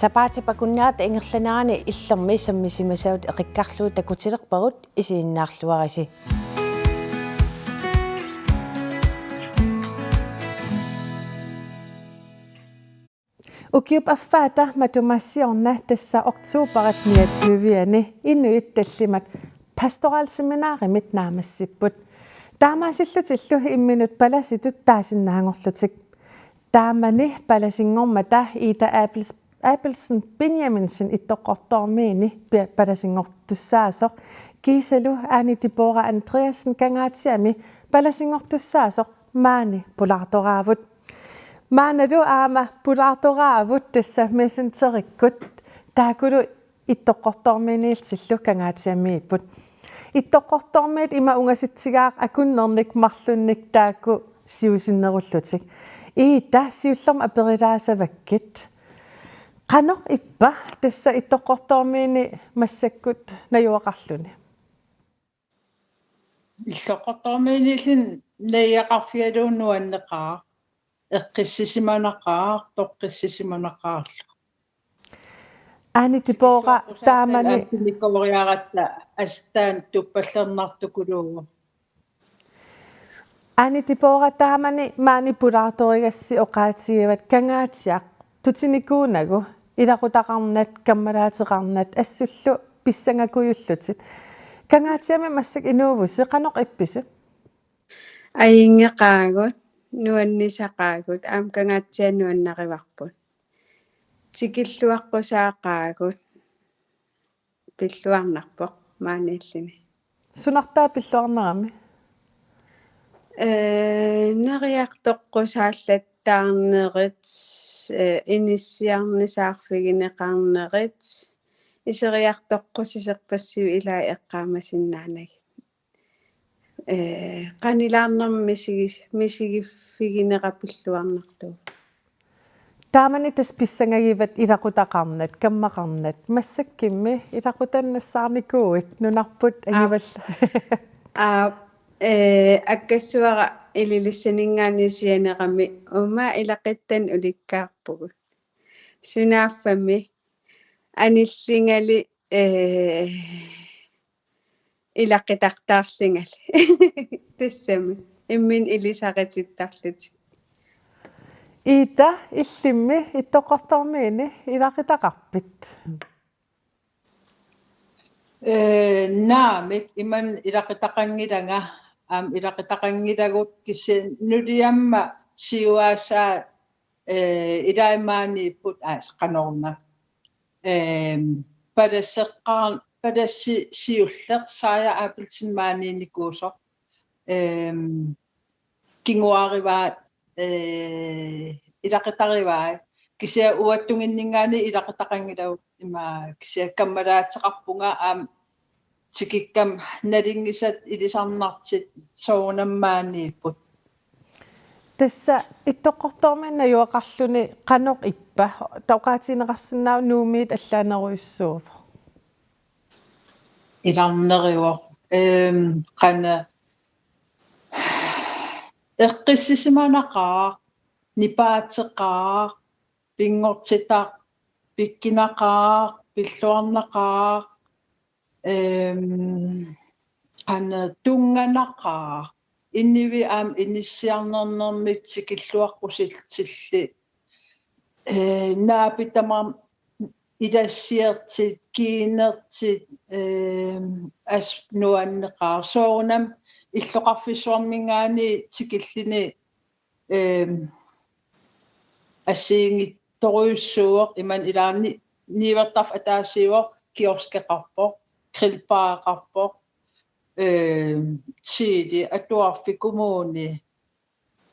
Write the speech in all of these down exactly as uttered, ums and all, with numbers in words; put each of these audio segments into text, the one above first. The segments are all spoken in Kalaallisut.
Sapaatip akunnerata ingerlanerani Illermi sammisimasavut eqikkarlugu takutilerpagut, isiginnaarluarisi. Ukiup affaata matuma siorna tassa oktoberip niogtyve-ani inuit tallimat pastoralseminarimit naammassipput. Taamaasillutillu imminut palasitut taasinnaanngorlutik. Taamani palasinngormata Ida Abels-, Abelsen Benjaminsen Ittoqqortoormiini pi-, palasinngortussaasoq, kiisalu Ane Deborah Andreasen Kangaatsiami palasinngortussaasoq maani pulaartoraavut. Maannalu aamma pulaartoraavut tassa Messengerikkut, taakkulu Ittoqqortoormiiniillutillu Kangaatsiamiipput. Ittoqqortoormiit ima ungasitsigaaq akunnernik marlunnik taakku siusinnerullutik. Ida, siullermik aperilaassavakkit: Qanoq ippa tassa Ittoqqortoormiini massakkut najugaqarluni? Ittoqqortoormiiniilluni najugaqarfigalugu nuanneqaaq, eqqissisimanaqaaq, toqqissisimanaqaarlugu. Ane Deborah, taamani aamma tunikooriaratta astaan tuppallernartukuluuvoq. Ane Deborah, taamani maani pulaartorigassi oqaatigivat Kangaatsiaq tutinikuunagu ilaqutaqarnat, kammalaateqarnat assullu pissangakujullutit. Kangaatsiami massakkut inuuvusi, qanoq ippisi? Ajunngilaqaagut, nuannisaqaagut, aamma Kangaatsiaq nuannarivarput. Tikilluaqqusaaqaagut, pilluarnarpoq maaniilluni. Sunartaa pilluarnerami? Ee, neriartoqqusaallattaarnerit, ee, inissiarnisaarfigineqarnerit, iseriartoqqusiserpassuit ilaat eqqaamasinnaanagit. Ee, qanilaarnermik misigis-, misigiffigineqarput pilluarnarlugu. Taamani tassa pissangagivat ilaqutaqarnat, kammaqarnat, massakkumi ilaqutannassaarnikuuit nunarput. Aap. Angivalla. Aap, ee, akkassavara Ilulissaninngaanniit sianerami uuma ilaquttat ulikkaarpugut. Sunaaffami anillingali, ee, ilaqutaqartarlungali. Tassami. Imminut ilisarutittarlutik. Ida, illimmi Ittoqqortoormiini ilaqutaqarpit? Ee, naamik, imannak ilaqutaqanngilanga, aamma ilaqutaqanngilagut kisianni nuliama siuaasaa, ee, ilai maaniipput, aa, qanoruna. Eem, palaseqqaar-, palasi-, siulleq Saaja Abelsen maaniinnikuusoq. Eem, kinguaarivaat, ee, ilaqutarivaat. Kisianni uattunnginninngaanniit ilaqutaqanngilagut, ima kisianni kammalaateqarpunga aamma tikikkama nalunngisat ilisarnartut soorunami maaniipput. Tassa Ittoqqortoormiini najugaqarluni qanoq ippa? Taava oqaatigineqarsinnaavoq Nuummiit allaanerujussuuvoq. Ilarnerivoq. Ehm, qanoq, eqqissisimanaqaaq, nipaateqaaq, pinngortitaq, pikkunaqaaq, pilluarnaqaaq, ehm, qanoq, tunnganaqaaq, inuit aamma inissiarnernermik tikilluaqqusillutillu, ee, naapit tamarmik ilassiartut, kiinertut, ee, assut nuanneqaaq. Soorunami illoqarfissuarminngaanniit tikilluni, ee, assigiinngitsorujussuuvoq, imannak ilaanni niuertarfik ataasiuvoq, kioskeqarpoq, grillbareqarpoq, ee, Tele, atuarfik, kommuni,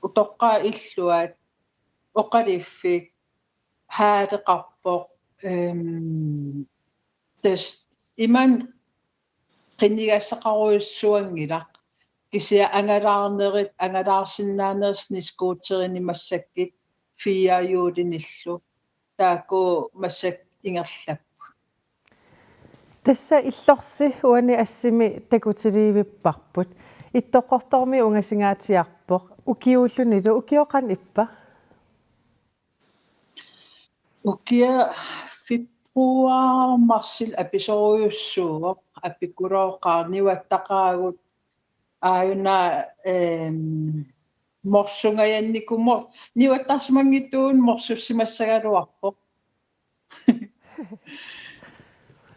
utoqqaat illuat, oqaluffik, haaleqarpoq, ehm, tassa imannak qinigassaqarujussuanngilaq. Kisianni angalaarnerit, angalaarsinnaanerit snescooterinik massakkut firehjulinillu. Taakku massakkut ingerlapput. Tassa illorsi uani assimi takutiliivipparput. Ittoqqortoormiit ungasinngaatigiarpoq. Ukiuullunilu, ukioq qanoq ippa? Ukioq Quaarmarsil apisorujussuuvoq, apikkulooqaaq, niuattaqaagut, aajuna, ehm, morsungajannikku mo-, niuattarsimanngitsuugut morsussimassagaluarpoq.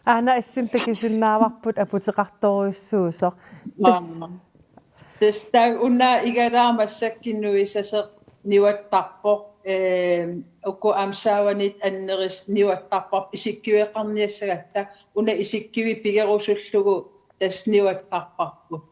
Aana assin takisinnaavarput aputeqartorujussuusoq. Tas- Aamma. Tassa taava una igalaaq massakkut nuisaseq niuattarpoq, ehm, uku aamma saavanit anneris niuattarparput isikkiveqarniassagatta, una isikkivik pigerusullugu tassa niuattarparput.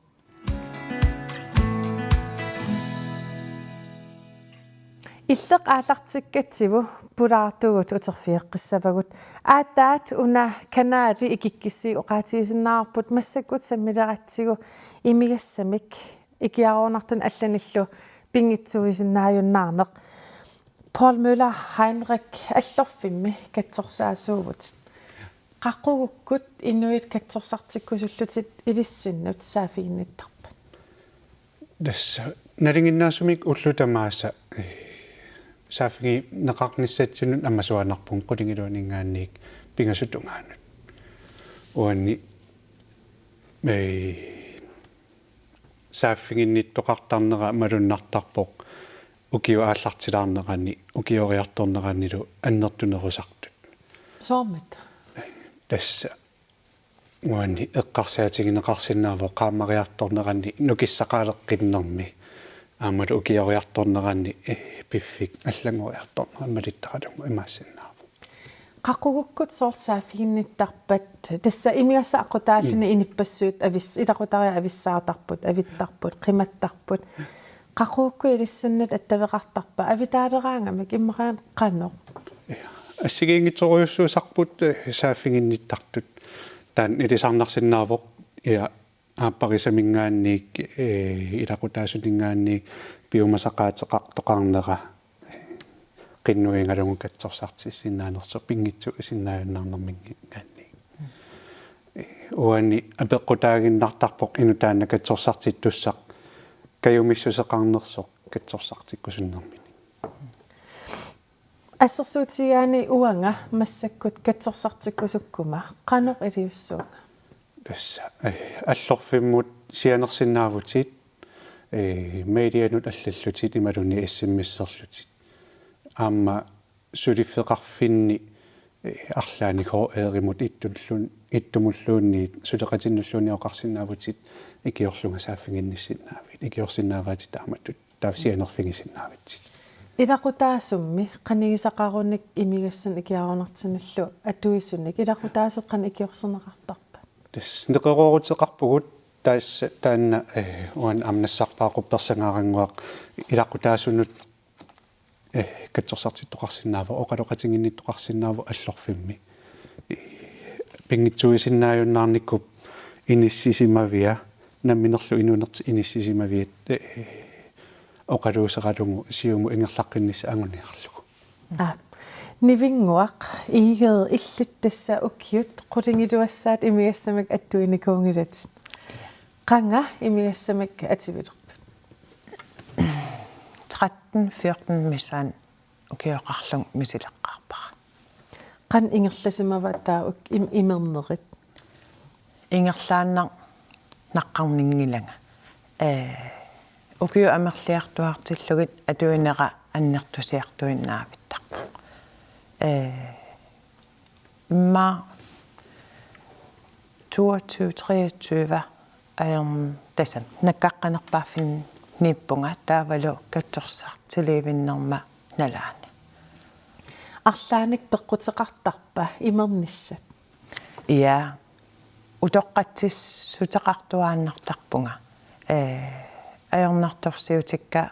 Illeq aallartikkatsigu pulaartugut uterfigeqqissavagut. Aatsaat una kanali ikikkissi oqaatigisinnaavarput massakkut sammileratsigu imigassamik ikiaroornartunik allanillu pinngitsuuisinnaajunnaarneq. Poul Møller Heinrich, Allorfimmi katsorsaasuuvutit. Qaqugukkut inuit katsorsartikkusullutit ilissinnut saaffiginnittarpat? Tassa nalinginnaasumik ullut tamaasa, eh, saaffigineqarnissatsinnut amasuanarpunga qulingiluaninngaanniit pingasut tungaanut. Uani, eh, saaffiginnittoqartarnera malunnartarpoq ukiup aallartilaarnerani, ukioriartorneranilu annertunerusartut. Soormita? Tassa uani eqqarsaatigineqarsinnaavoq qaammariartornerani nukissaqaleqqinnermi, aammalu ukioriartornerani, eh, piffik allanngoriartornerani malittaralugu imaassinnaavoq. Qaqugukkut soorlu saaffiginnittarpat, tassa imigassaq aqqutaalluni Mm. inippassuit avis-, ilaqutariit avissaartarput, avittarput, qimattarput. Qaqugukkut ilissinnut attaveqartarpat, avitaaleraangamik immaqa qanoq? Ja, assigiinngitsorujussuusarput, eh, saaffiginnittartut. Taanna ilisarnarsinnaavoq, ja, aapparisaminngaanniit, eh, ilaqutaasuninngaanniit piumasaqaateqartoqarnera, eh, qinnuigalugu katsorsartissinnaanersoq pinngitsuuisinnaajunnaarnerminngaanniit. Eh, uani apeqqutaaginnartarpoq inuk taanna katsorsartittussaq kajumissuseqarnersoq katsorsartikkusunnermini. Assersuutigigaanni uanga massakkut katsorsartikkusukkuma qanoq iliussuunga? Tassa, eh, Allorfimmut sianersinnaavutit, eh, mailianut allallutit imaluunniit S M S-erlutit. Aamma suliffeqarfinni, eh, arlaannik H R-imut ittulluun-, ittumulluunniit suleqatinnulluunniit oqarsinnaavutit ikiorlunga saaffiginnissinnaavit, ikiorsinnaavaatit taamatut. Taava sianerfigisinnaavitsigit. Ilaqutaasummi qanigisaqarunik imigassanik ikiaroornartunullu atuisunik ilaqutaasut qanoq ikiorserneqartarpat? Tassa neqerooruteqarpugut tassa taanna, eh, uani aamma nassarpaaqquppersangaarannguaq ilaqutaasunut, eh, katsorsartittoqarsinnaavoq, oqaloqatiginnittoqarsinnaavoq Allorfimmi. Eh, pinngitsuuisinnaajunnaarnikuuvoq inissisimavia, namminerlu inuunertik inissisimaviat, eh, oqaluuseralugu siumut ingerlaqqinnissaq anguniarlugu. Aap. Nivinnguaq Egede, illit tassa ukiut qulingiluassaat imigassamik attuinikuunngilatit. Qanga imigassamik atuilerpit? Tretten fjorten missaani ukioqarlunga misileqqaarpara. Qanoq ingerlasimavaat taava uk-, im-, imernerit? Ingerlaannaq naqqarninngilanga. Ee, ukiut amerliartuaartillugit atuinera annertusiartuinnaavittarpoq. Ee, immaqa toogtyve treogtyve ajorn-, tassami nakkaqqanerpaaffinniippunga taavalu katsorsartilivinnerma nalaani. Arlaannik peqquteqartarpa imernissat? Ja, utoqqatsissuteqartuaannartarpunga. Ee, ajornartorsiutikka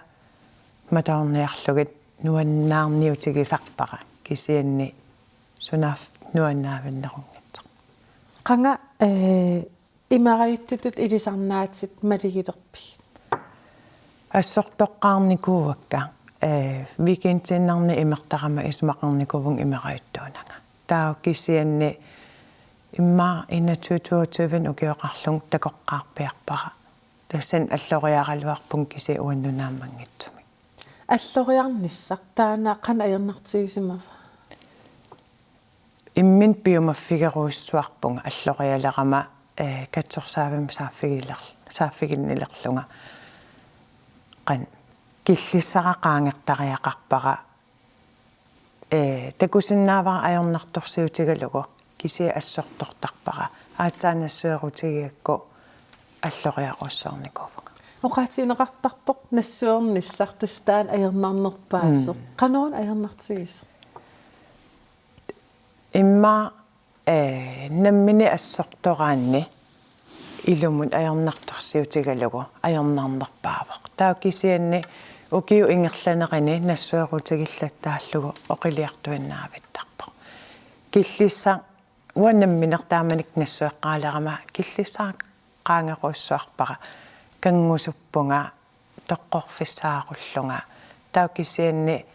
matoorniarlugit nuannaarniutigisarpara kisianni sunaaffa nuannaavinnerunngitsoq. Qanga, ee, imerajuttutut ilisarnaatit maligilerpigit? Assortoqqaarnikuuakka, ee, weekendiinnarni imertarama isumaqarnikuuvunga imerajuttuunanga. Taava kisianni immaqa enogtyve toogtyve ukioqarlunga takoqqaarpiarpara. Tassani alloriaraluarpunga kisianni uannut naammanngitsumik. Alloriarnissaq taanna qanoq ajornartigisimava? imminut piumaffigerujussuarpunga allorialerama, eh, katsorsaavimmi saaffigiler-, saaffiginnilerlunga. Qanoq killissara qaangertariaqarpara, eh, takusinnaavara ajornartorsiutigalugu kisianni assortortarpara. Aatsaat nassuerutigigakku alloriarujussuarnikuuvunga. Oqaatigineqartarpoq nassuernissaq tassa taanna ajornarnerpaasoq. Mm. Qanoruna ajornartigisoq? Immaqa, eh, nammineq assortoraanni ilumut ajornartorsiutigalugu ajornarnerpaavoq. Taava kisianni ukiut ingerlanerini nassuerutigillattaallugu oqiliartuinnaavittarpoq. Killissaq uanga nammineq taamanikkut nassueqqaalerama killissara qaangerujussuarpara, kanngusuppunga, toqqorfissaarullunga. Taava kisianni,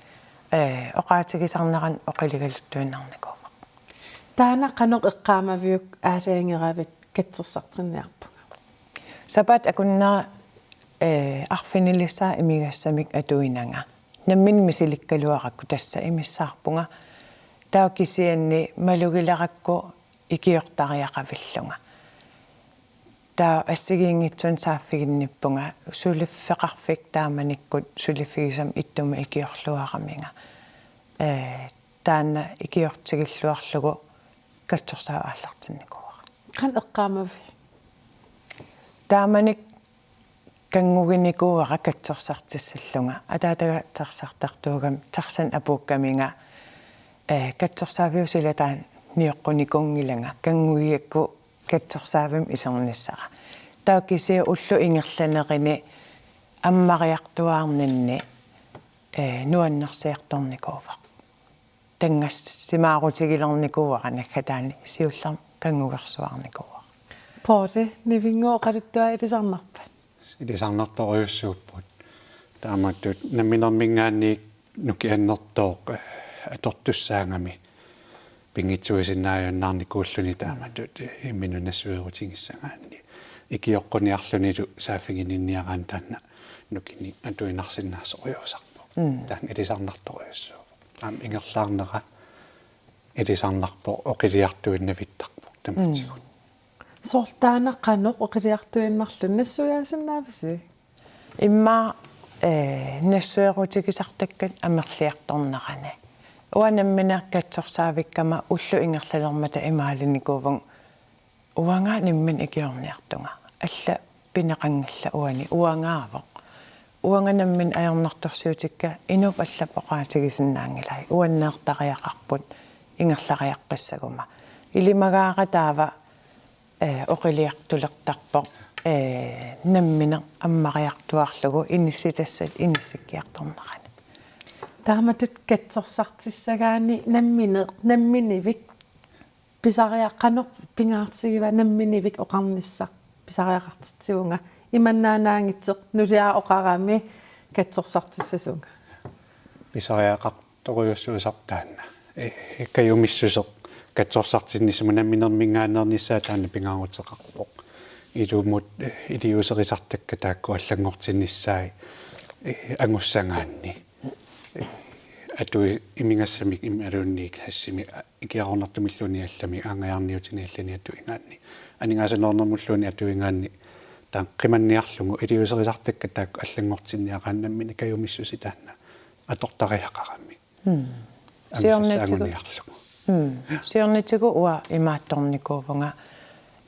eh, oqaatigisarnerani oqiligaluttuinnarnikuuvoq. Taanna qanoq eqqaamaviuk aalajangeravit katsorsartinniarpunga? Sapaatip akunnera, eh, arfinilissaa imigassamik atuinanga. Nammineq misilikkaluarakku tassa imissaarpunga. Taava kisianni malugilerakku ikiortariaqavillunga. Taava assigiinngitsunik saaffiginnippunga suliffeqarfik taamanikkut suliffigisama ittumik ikiorluaraminga. Eh, taanna ikiortigilluarlugu katsorsaaneq aallartinnikuuara. Qanoq eqqaamaviuk? Taamanikkut kannguginikuuara katsorsartissallunga. Ataataga taxartartuugami, taxanik apuukkaminga, eh, katsorsaaviup sila taanna nioqqunikuunngilanga, kanngugigakku katsorsaavimmi isernissara. Taava kisianni ullut ingerlanerini ammariartuaarninni, eh, nuannersiartornikuuvoq. Tanngassimaarutigilernikuu naggataani siullermik kanngugersuarnikuuara. Poorte Nivinngooq, oqaluttuarit ilisarnarpat? Ilisarnartorujussuupput. Taamatut namminerminngaanniit nukiannertooq, eh, atortussaagami pinngitsuusinnaajunnaarnikuulluni taamatut, eh, imminut nassuerutigissagaanni. Ikioqquniarlunilu saaffiginninniaraanni taanna nukinnik atuinnarsinnaasorujussuusarpoq. Mm. Taanna ilisarnartorujussuuvoq. Aamma ingerlaarnera ilisarnarpoq, oqiliartuinnavittarpoq tamatigut. Mm. Soorlu taanna qanoq oqiliartuinnarluni nassuiaasinnaavisi? Immaqa, eh, nassuerutigisartakkat amerliartornerani. Uanga nammineq katsorsaavikkama ullut ingerlalermata imaalinikuuvunga uanga nammineq ikiorniartunga. Alla pineqanngilaq uani, uangaavoq. Uanga nammineq ajornartorsiutikka inuup allap oqaatigisinnaanngilai. Uanneertariaqarput ingerlariaqqissaguma. Ilimagaara taava, eh, oqiliartulertarpoq, eh, nammineq ammariartuaarlugu inissitassat inissikkiartornerani. Taamatut katsorsartissagaanni nammineq, namminivik pisariaqarneq pingaartigiva, namminivik oqarnissaq pisariaqartitsivunga, imannaannaanngitsoq nuliara oqarami katsorsartissasunga? Pisariaqartorujussuusarpoq taanna. Eh, kajumissuseq katsorsartinnissamut namminerminngaanneernissaa taanna pingaaruteqarpoq. Ilumut, eh, iliuuserisartakkat taakku allanngortinnissaat, eh, angussagaanni. Eh, atui imigassamik imaluunniit hassimi, a-, ikiaroornartumilluunniit allamik, aanngajaarniutini allani atuigaanni, aningaasanerornermulluunniit atuigaanni, taanna qimanniarlugu iliuuserisartakkat taakku allanngortinniaraanni nammineq kajumissuseq taanna atortariaqarami. Mm. Siornatigut. Angusassaanguniarlugu. Mm. Siornatigut uanga imaattornikuuvunga,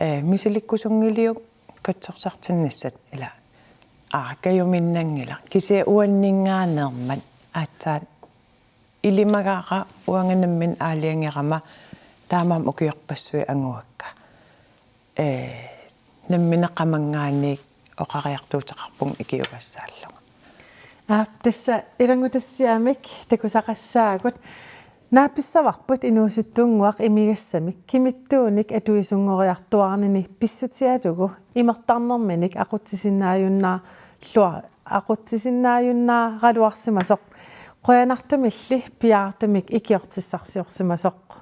eh, misilikkusunngiliuk katsorsartinnissat, ila, aa, kajuminnanngilaq. Kisianni uanninngaanneermat aatsaat ilimagaara uanga nammineq aalajangerama taamaammat ukiorpassuit anguakka. Eh, nammineq qamanngaanniit oqariartuuteqarpunga ikiugassaallunga. Aap, tassa ilanngutassiamik takusaqassaagut. Naapissavarput inuusuttunnguaq imigassamik kimittuunik atuisunngoriartuaarnini pissutigalugu imertarnerminik aqutsisinnaajunnaarlua-, aqutsisinnaajunnaaraluarsimasoq. Qujanartumilli piaartumik ikiortissarsiorsimasoq.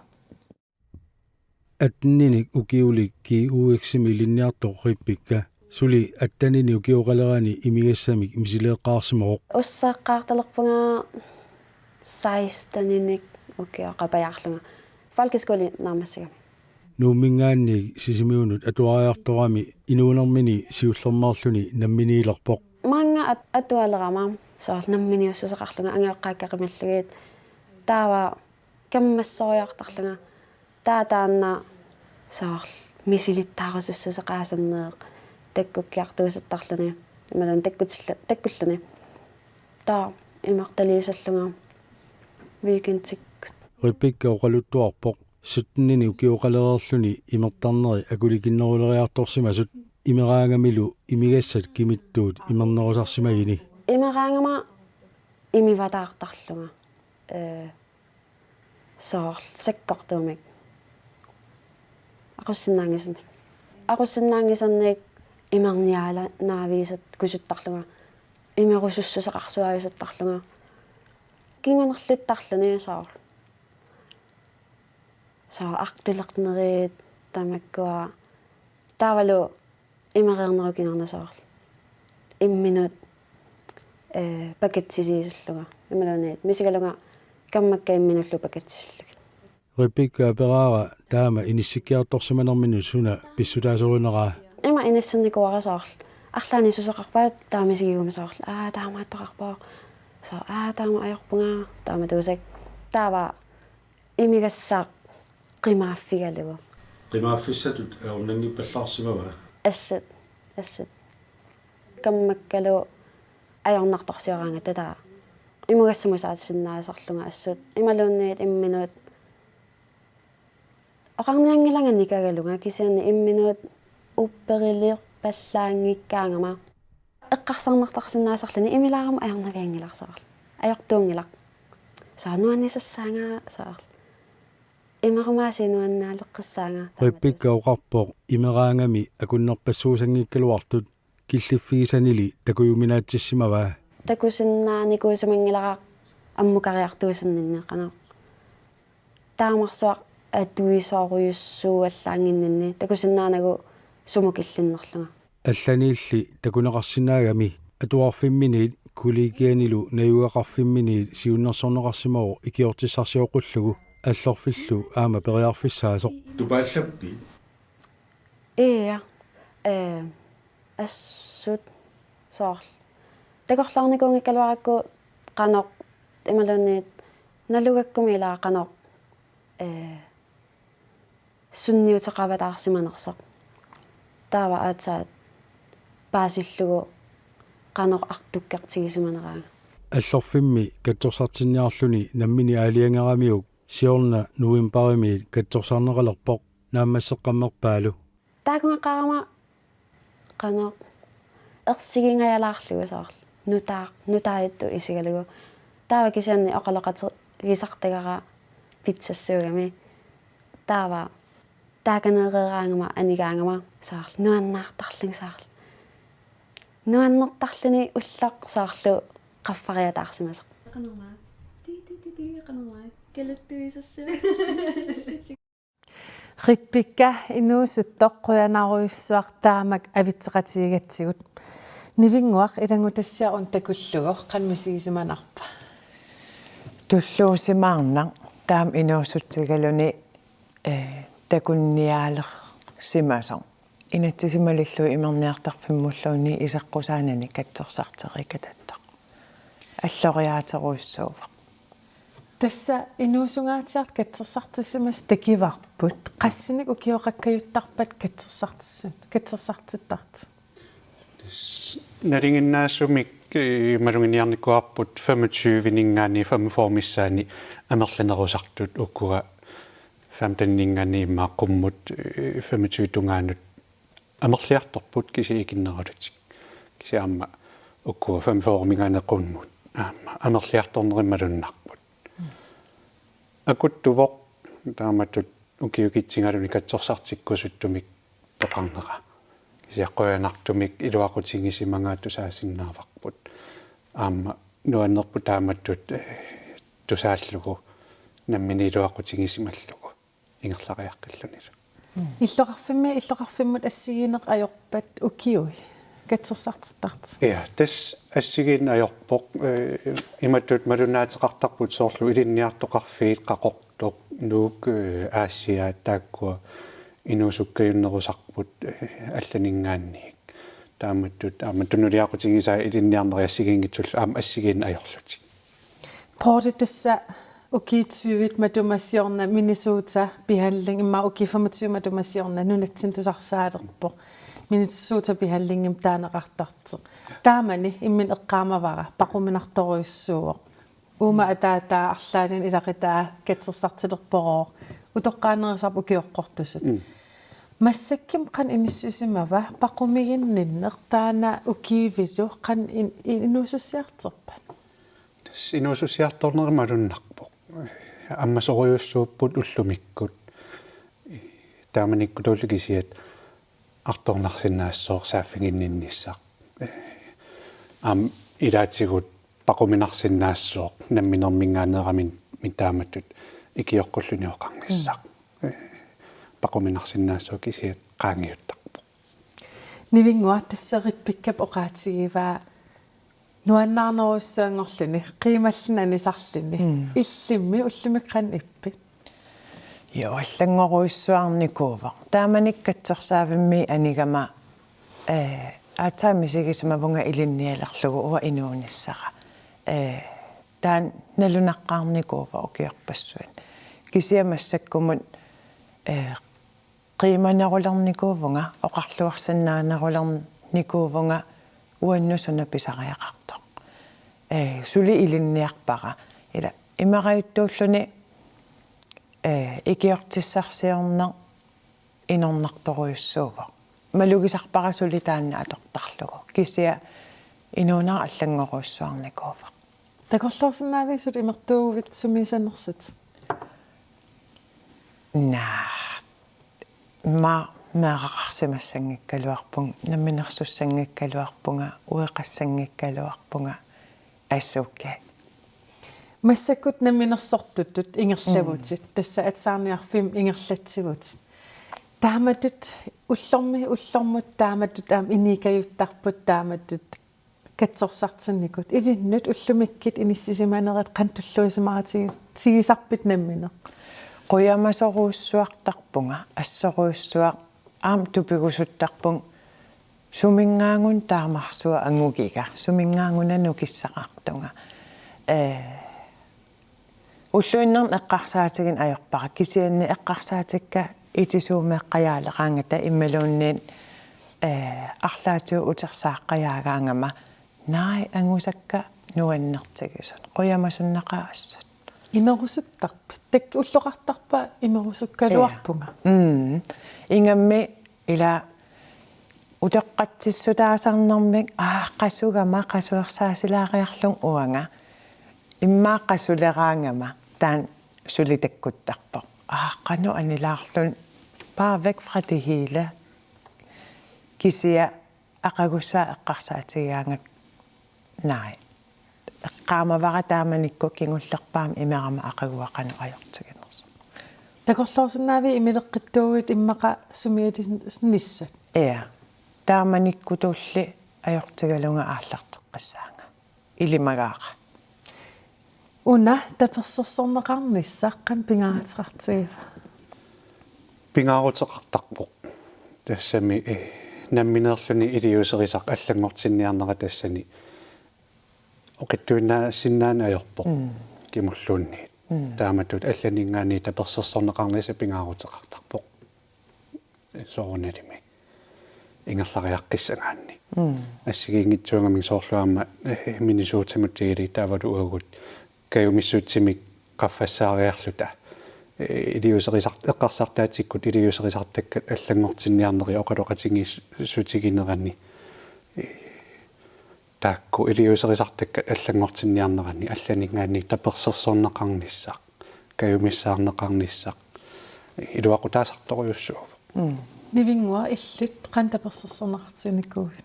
Atteninik ukiulik G U X-imi ilinniartoq Rebekka suli atteninik ukioqalerani imigassamik misileeqqaarsimavoq. Ussaqqaartalerpunga seksteninik ukioqapajaarlunga. Folkeskole naammassigami. Nuumminngaanniit Sisimiunut atuariartorami inuunermini siullermeerluni namminiilerpoq. Maanga at-, atualerama soorlu namminiussuseqarlunga angajoqqaakka qimallugit. Taava kammassoriartarlunga. Taava taanna soorlu misilittaarusussuseqaasanneeq takkukkiartuusuttarluni. Imaluunniit takkutilla-, takkulluni. Taava imartaliisallunga weekendikkut. Rebekka oqaluttuarpoq syttenini ukioqalereerluni imertarneri akulikinneruleriartorsimasut imeraangamilu imigassat kimittuut imernerusarsimagini. Imeraangama imivataartarlunga. Ee, soorlu sakkortuumik. Aqussinnaanngisannik. Aqussinnaanngisannik imerniaala-, naavigisat kusuttarlunga. Imerusussuseqarsuaajusuttarlunga. Kingunerluttarluni soorlu. Soorlu artulernerit tamakkua. Taavalu imereernerup kingorna soorlu imminut, ee, pakitsigisallunga. Imaluunniit misigalunga kammakka imminullu pakitsisillugit. Rebekka aperaara taama inissikkiartorsimanerminut suna pissutaasorineraa. Ima inissinnikuuara soorlu. Arlaannik susoqarpat taama misigiguma soorlu. Aa, taamaattoqarpoq. Soorlu, aa, taama ajorpunga. Taamatuusakka. Taava imigassaq qimaaffigalugu. Qimaaffissatut ajornanngippallaarsimava? Assut, assut. Kammakkalu ajornartorsioraangata taava. Imugassamut saassinnaasarlunga assut. Imaluunniit imminut. Oqarnianngilanga nikagalunga kisianni imminut upperiliorpallaanngikkaangama. Eqqarsarnartarsinnaasarluni imilaarama ajornavianngilaq soorlu. Ajortuunngilaq. Soorlu nuannisassaanga soorlu. Imerumaasiit nuannaaleqqissaanga. Rebekka oqarpoq imeraangami akunnerpassuusanngikkaluartut killiffigisanili takujuminaatsissimavaa. Takusinnaanikuusimanngilara ammukariartuusinninneqarneq. Taamarsuaq atuisorujussuuallaannginninni takusinnaanagu sumut killinnerlunga. Allaniilli takuneqarsinnaagami atuarfimminiit kollegianilu najugaqarfimminiit siunnersorneqarsimavoq ikiortissarsioqqullugu allorfillu aamma periarfissaasoq. Tupaallappi? Ia, ee, assut soorlu. Takorloornikuunngikkaluarakku qanoq imaluunniit nalugakkumik ilaa qanoq, ee, sunniuteqavataarsimanersoq. Taava aatsaat paasillugu qanoq artukkertigisimaneraanga. Allorfimmi katsorsartinniarluni nammineq aalajangeramiuk siorna novembarimiit katsorsarneqalerpoq naammasseqqammerpaalu. Taakungaqarama qanoq ersigingajalaarlugu soorlu. Nutaa-, nutaajuttut isigalugu. Taava kisianni oqaloqatigisartagara pitsassuugami. Taava taakaneereeraangama anigaangama soorlu nuannaartarlunga soorlu. Nuannertarluni ulloq soorlu qaffariataarsimasoq. Qanormaa. Ti, ti, ti, ti, qanormaa. Kalattuisassu. Rebekka inuusuttoq qujanarujussuaq taamak avitseqatigigatsigut. Nivinnguaq ilanngutassiaq una takullugu qanoq misigisimanarpa? Tulluusimaarnaq taama inuusutsigaluni, ee, takunnialersimasoq. Inatsisimalillugu imerniartarfimmulluunniit isaqqusaanani katsorsarteriikkatattoq. Alloriaaterujussuuvoq. Tassa inuusungaatsiartut katsorsartissimasut takivarput. Qassinik ukioqakkajuttarpat katsorsartissu-, katsorsartittartut? Nalinginnaasumik, ee, maluginiarnikuuarput femogtyveninngaanniit femogfyrremissaanni amerlanerusartut, ukua femteninngaanniit immaqa qummut, ee, femogtyve tungaanut amerliartorput kisianni ikinnerulutik. Kisianni aamma ukua femogfyrreminngaanniit qummut aamma amerliartornerit malunnarput. Akuttuvoq taamatut ukiukitsigaluni katsorsartikkusuttumik peqarnera. Kisianni qujanartumik iluaqutigisimagaa tusaasinnaavarput. Aamma nuannerpoq taamatut, ee, tusaallugu nammineq iluaqutigisimallugu ingerlariaqqillunilu. Illoqarfimmi, illoqarfimmut assigiinneq ajorpat ukiui katsorsartittartut? Ja, tassa assigiinneq ajorpoq, ee, imatut malunnaateqartarput soorlu ilinniartoqarfiit, Qaqortoq, Nuuk, eh, Aasiaat taakkua inuusukkajunnerusarput, eh, allaninngaanniit. Taamatut aamma tunuliaqutigisaa ilinniarneri assigiinngitsullu aamma assigiinneq ajorlutik. Poorte, tassa ukiut tyvit matuma siorna Minnesota Behandling, immaqa ukiut femogtyve matuma siorna nunatsinni tusarsaalerpoq. Minnesota Behandlingimik taaneqartartoq. Taamani imminut eqqaamavara paquminartorujussuuvoq. Uuma ataataa arlaannik ilaqutaa katsorsartilerporooq. Utoqqaanerisarput ukioqqortusut. Mm. Massakkut qanoq inissisimava paqumiginninneq, taanna ukiuvilu qanoq in-, in-, inuusussiartorpat? Tassa inuusussiartorneq malunnarpoq. Ammasorujussuupput ullumikkut. Taamanikkutulli kisiat artornarsinnaassooq saaffiginninnissaq. Aamma ilaatigut paquminarsinnaassooq namminerminngaanneerami taamatut ikioqqulluni oqarnissaq. Mm. Paquminarsinnaassooq kisiat qaangiuttarpoq. Nivinnguaq, tassa Rebeccap oqaatigivaa nuannaarnerujussuanngorluni, qiimalluni anisarluni. Mm. Illimmi ullumikkut qanoq ippit? Joo, allanngorujussuarnikuuvoq. Taamanikkut katsorsaavimmik anigama, eh, aatsaat misigisimavunga ilinnialerlugu uanga inuunissara. Eh, taanna nalunaqqaarnikuuvoq ukiorpassuit. Kisianni massakkumut, eh, qiimanerulernikuuvunga, oqarluarsinnaanerulernikuuvunga uannut suna pisariaqartoq. Eh, suli ilinniarpara. Ila imarajuttuulluni, eh, ikiortissarsiorneq inornartorujussuuvoq. Malugisarpara suli taanna atortarlugu. Kisianni inuunera allanngorujussuarnikuuvoq. Takorloorsinnaaviuk suli imertuuguit sumiissanersutit? Naa. Immaqa meeraqarsimassanngikkaluarpunga, namminersussanngikkaluarpunga, ueqassanngikkaluarpunga, assut. Massakkut namminersortutut ingerlavutit, mm, tassa atisaarniarfimmut ingerlatsivutit. Taamatut ullormi, ullormut taamatut aamma inuussuttarput taamatut katsorsartinnikut. Ilinnut ullumikkut inissisimanerit qanoq tulluusimaarutigi-, tigisarpit nammineq? Qujamasorujussuartarpunga, assorujussuaq aamma tupigusuttarpunga suminngaanniit taamarsuaq angugiga, suminngaanniit nukissaqartunga. Eh, ulluinnarni eqqarsaatigineq ajorpara, kisianni eqqarsaatikka itisuumeeqqajaaleqaangata imaluunniit, eh, arlaatigut utersaaqqajaagaangama, naak angusakka nuannertigisut, qujamasunnaqaaq assut. Imerusuttarpit? Taakku ulloqartarpa imerusukkaluarpunga? Ee. Mm. Ingammik ila utoqqatsissutaasarnermik, aa, qasugama qasuersaasilaariarlunga uanga. Immaqa qasuleraangama taanna suli takkuttarpoq. Aa, qanoq anilaarluni, bare væk fra det hele. Kisianni aqagussaat eqqarsaatigigaangakku, naak. Eqqaamavara taamanikkut kingullerpaamik imerama aqaguani qanoq ajortiginersoq. Takorloorsinnaaviuk imileqqittuuguit immaqa sumiilinnissat? Ja. Taamanikkutulli ajortigalunga aallarteqqissaanga. Ilimagaara. Una tapersersorneqarnissaq qanoq pingaaruteqartigiva? Pingaaruteqartarpoq. Tassami, eh, nammineerluni iliuuserisaq allanngortinniarnera tassani oqitsuinnaasinnaaneq ajorpoq. Mm. Kimulluunniit. Mm. Taamatut allaninngaanniit tapersersorneqarnissaq pingaaruteqartarpoq. Soorunalimi ingerlariaqqissagaanni. Mm. Assigiinngitsuugamik soorlu aamma, eh, Minnesotamut tigulittaavut uagut kajumissutsimik qaffassaariarluta. Eh, iliuuserisart-, eqqarsartaatsikkut iliuuserisartakkat allanngortinniarnerit oqaloqatigiissutiginerani. Eh, taakku iliuuserisartakkat allanngortinniarnerani allaninngaanniit tapersersorneqarnissaq, kajumissaarneqarnissaq iluaqutaasartorujussuuvoq. Mm. Nivinnguaq, illit qanoq tapersersorneqartiginikuuit?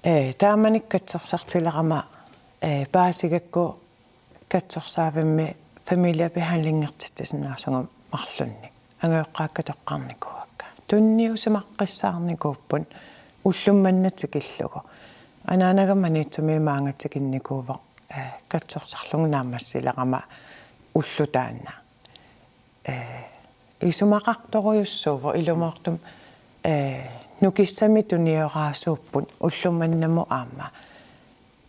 Ee, taamanikkut katsorsartilerama, ee, paasigakku katsorsaavimmi familiebehandlingertitsisinnaasagama marlunnik. Angajoqqaakka toqqarnikuuakka. Tunniusimaqqissaarnikuupput ullummanna tikillugu. Anaanagama Maniitsumiit maanga tikinnikuuvoq, eh, katsorsarlunga naammassilerama ulloq taanna. eh, isumaqartorujussuuvoq ilumoortumik, eh, nukissamik tunioraasuupput ullumimut aamma,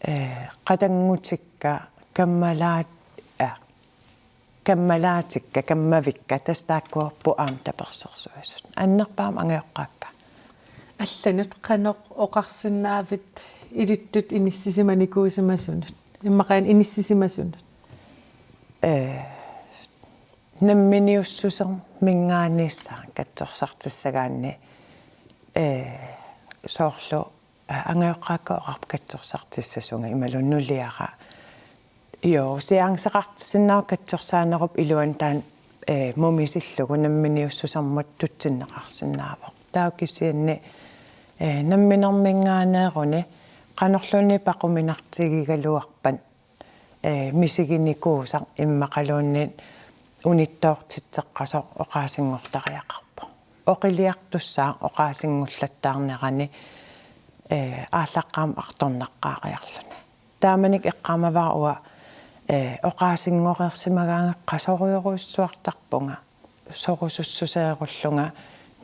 eh, qatanngutikka kammalaat-, eh, kammalaatikka, kammavikka, tassa taakkuupput aamma tapersersuisut. Annerpaamik angajoqqaakka. Allanut qanoq oqarsinnaavit ilittut inissisimanikuusimasunut? Immaqa inissisimasunut. Eh, namminiussuserminngaanniissaaq katsorsartissagaanni, eh, soorlu, eh, angajoqqaakka oqarput katsorsartissasunga imaluunniit nuliara. Joo, seanceqartissinnaavoq katsorsaanerup iluani taanna, eh, mumisillugu namminiussusermut tutsinneqarsinnaavoq. Taava kisianni, eh, namminerminngaanneeruni qanorluunniit paquminartigigaluarpat, eh, misiginikuusaq immaqaluunniit unittoortitseqqasoq oqaasinngortariaqarpoq. Oqiliartussaaq oqaasinngullattaarnerani, eh, aallaqqaammut artornaqqaariarluni. Taamanikkut eqqaamavara uanga, eh, oqaasinngoreersimagaangakku qasorujorujussuartarpunga, sorusussuseerullunga,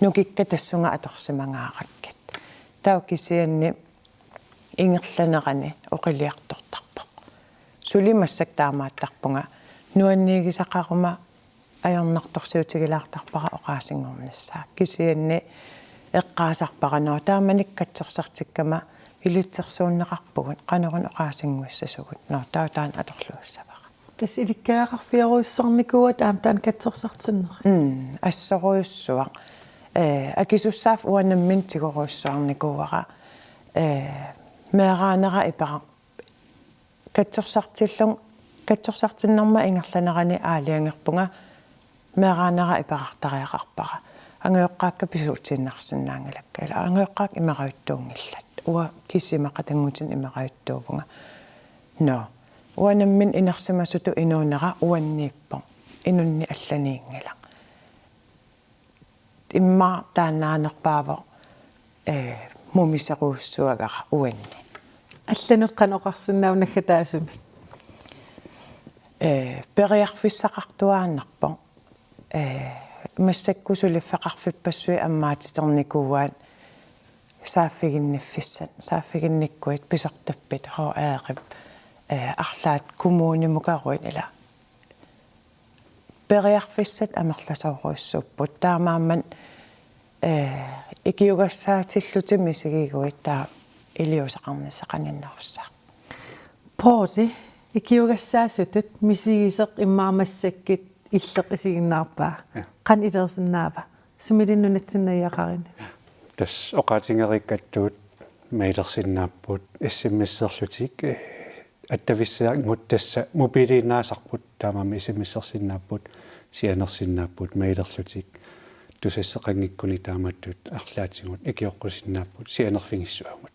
nukikka tassunga atorsimangaarakkit. Taava kisianni ingerlanerani oqiliartortarpoq. Suli massakkut taamaattarpunga, nuanniigisaqaruma ajornartorsiutigilaartarpara oqaasinngornissaa. Kisianni eqqaasarpara: Nå, taamanikkut katsorsartikkama ilitsersuunneqarpugut, qanoruna oqaasinnguissasugut? Nå, taava taanna atorluassavara. Tassa ilikkagaqarfiorujussuarnikuuatit aamma taanna katsorsartinnerit? Mm, assorujussuaq. Eh, akisussaaffiup uanga nammineq tigorujussuarnikuuara. Eh, meeraanera iperaq-, katsorsartillun-, katsorsartinnerma ingerlanerani aalajangerpunga meeraanera iperartariaqarpara. Angajoqqaakka pisuutsiinnarsinnaanngilakka. Ila angajoqqaakka imerajuttuunngillat. Uanga kisima qatanngutinik imerajuttuuvunga. Nå. Uanga nammineq inersimasutut inuunera uanniippoq. Inunnik allaniinngilaq. Immaqa taannaanerpaavoq, eh, mumiserujussuagara uanni. Allanut qanoq oqarsinnaava naggataasumik? Eh, periarfissaqartuaannarpoq. Eh, massakkut suliffeqarfippassuit ammaatiternikuuaat saaffiginniffissat, saaffiginnikkuit pisortappit, H R-ip, eh, arlaat kommunimukaruit ila periarfissat amerlasoorujussuupput. Taamaammat, eh, ikiugassaatillutit misigiguit taava iliuuseqarnissaq qaninnerussaaq. Poorli, ikiugassaasutut misigiseq immaqa massakkut illeq isiginnaarpaa. Ja. Qanoq ilersinnaava? Sumilinnut nunatsinni najugaqaruni. Tassa oqaatigereerakku mailersinnaapput, S M S-erlutik, eh, attavissiarngut tassa mobiiliinnaasarput, taamaammat S M S-ersinnaapput, sianersinnaapput, mailerlutik, tusasseqanngikkuni taamaattut arlaatigut ikioqqusinnaapput, sianerfigissuagut.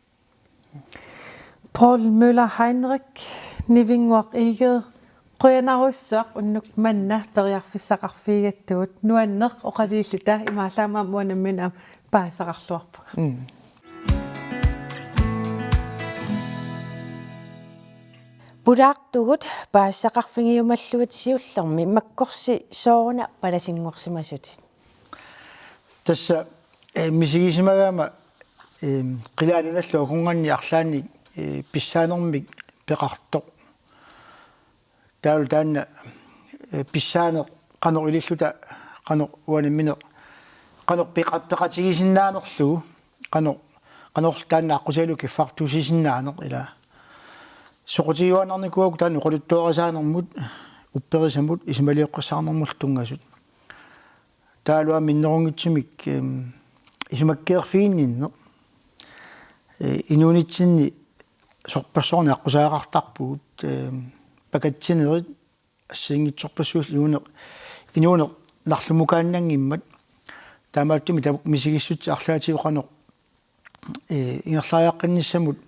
Poul Møller Heinrich, Nivinnguaq Egede, qujanarsuaq unnuk manna periarfissaqarfigigattugut, nuanneq oqaluulluta, imaallaat aamma uanga nammineq aamma paasisaqarluarpunga. Mm. Pulaartugut paasisaqarfigiumallutit siullermi, makkorsi sooruna palasinngorsimasutit? Tassa, eh, misigisimagaama, eh, qilaanut nalluakunganni arlaannik, eh, pissaanermik peqartoq. Taavalu taanna, eh, pissaaneq qanoq ililluta, qanoq uanga nammineq, qanoq peqa-, peqatigisinnaanerlugu, qanoq, qanoq taanna aqqutigalugu kiffartuussisinnaaneq ila. Soqutigiuaannarnikuuakka taanna oqaluttuarisaanermut, upperisamut, isumalioqqissaarnermullu tunngasut. Taavalu aamma minnerunngitsumik, em, isumakkeerfiginninneq. Eh, inuunitsinni sorpassuarnik aqqusaaqqaartarpugut, em, pakatsinerit assigiinngitsorpassuit inuuneq, inuuneq narlumukaannanngimmat. Taamaattumik tamakku misigissutsit arlaatigut qanoq, eh, ingerlariaqqinnissamut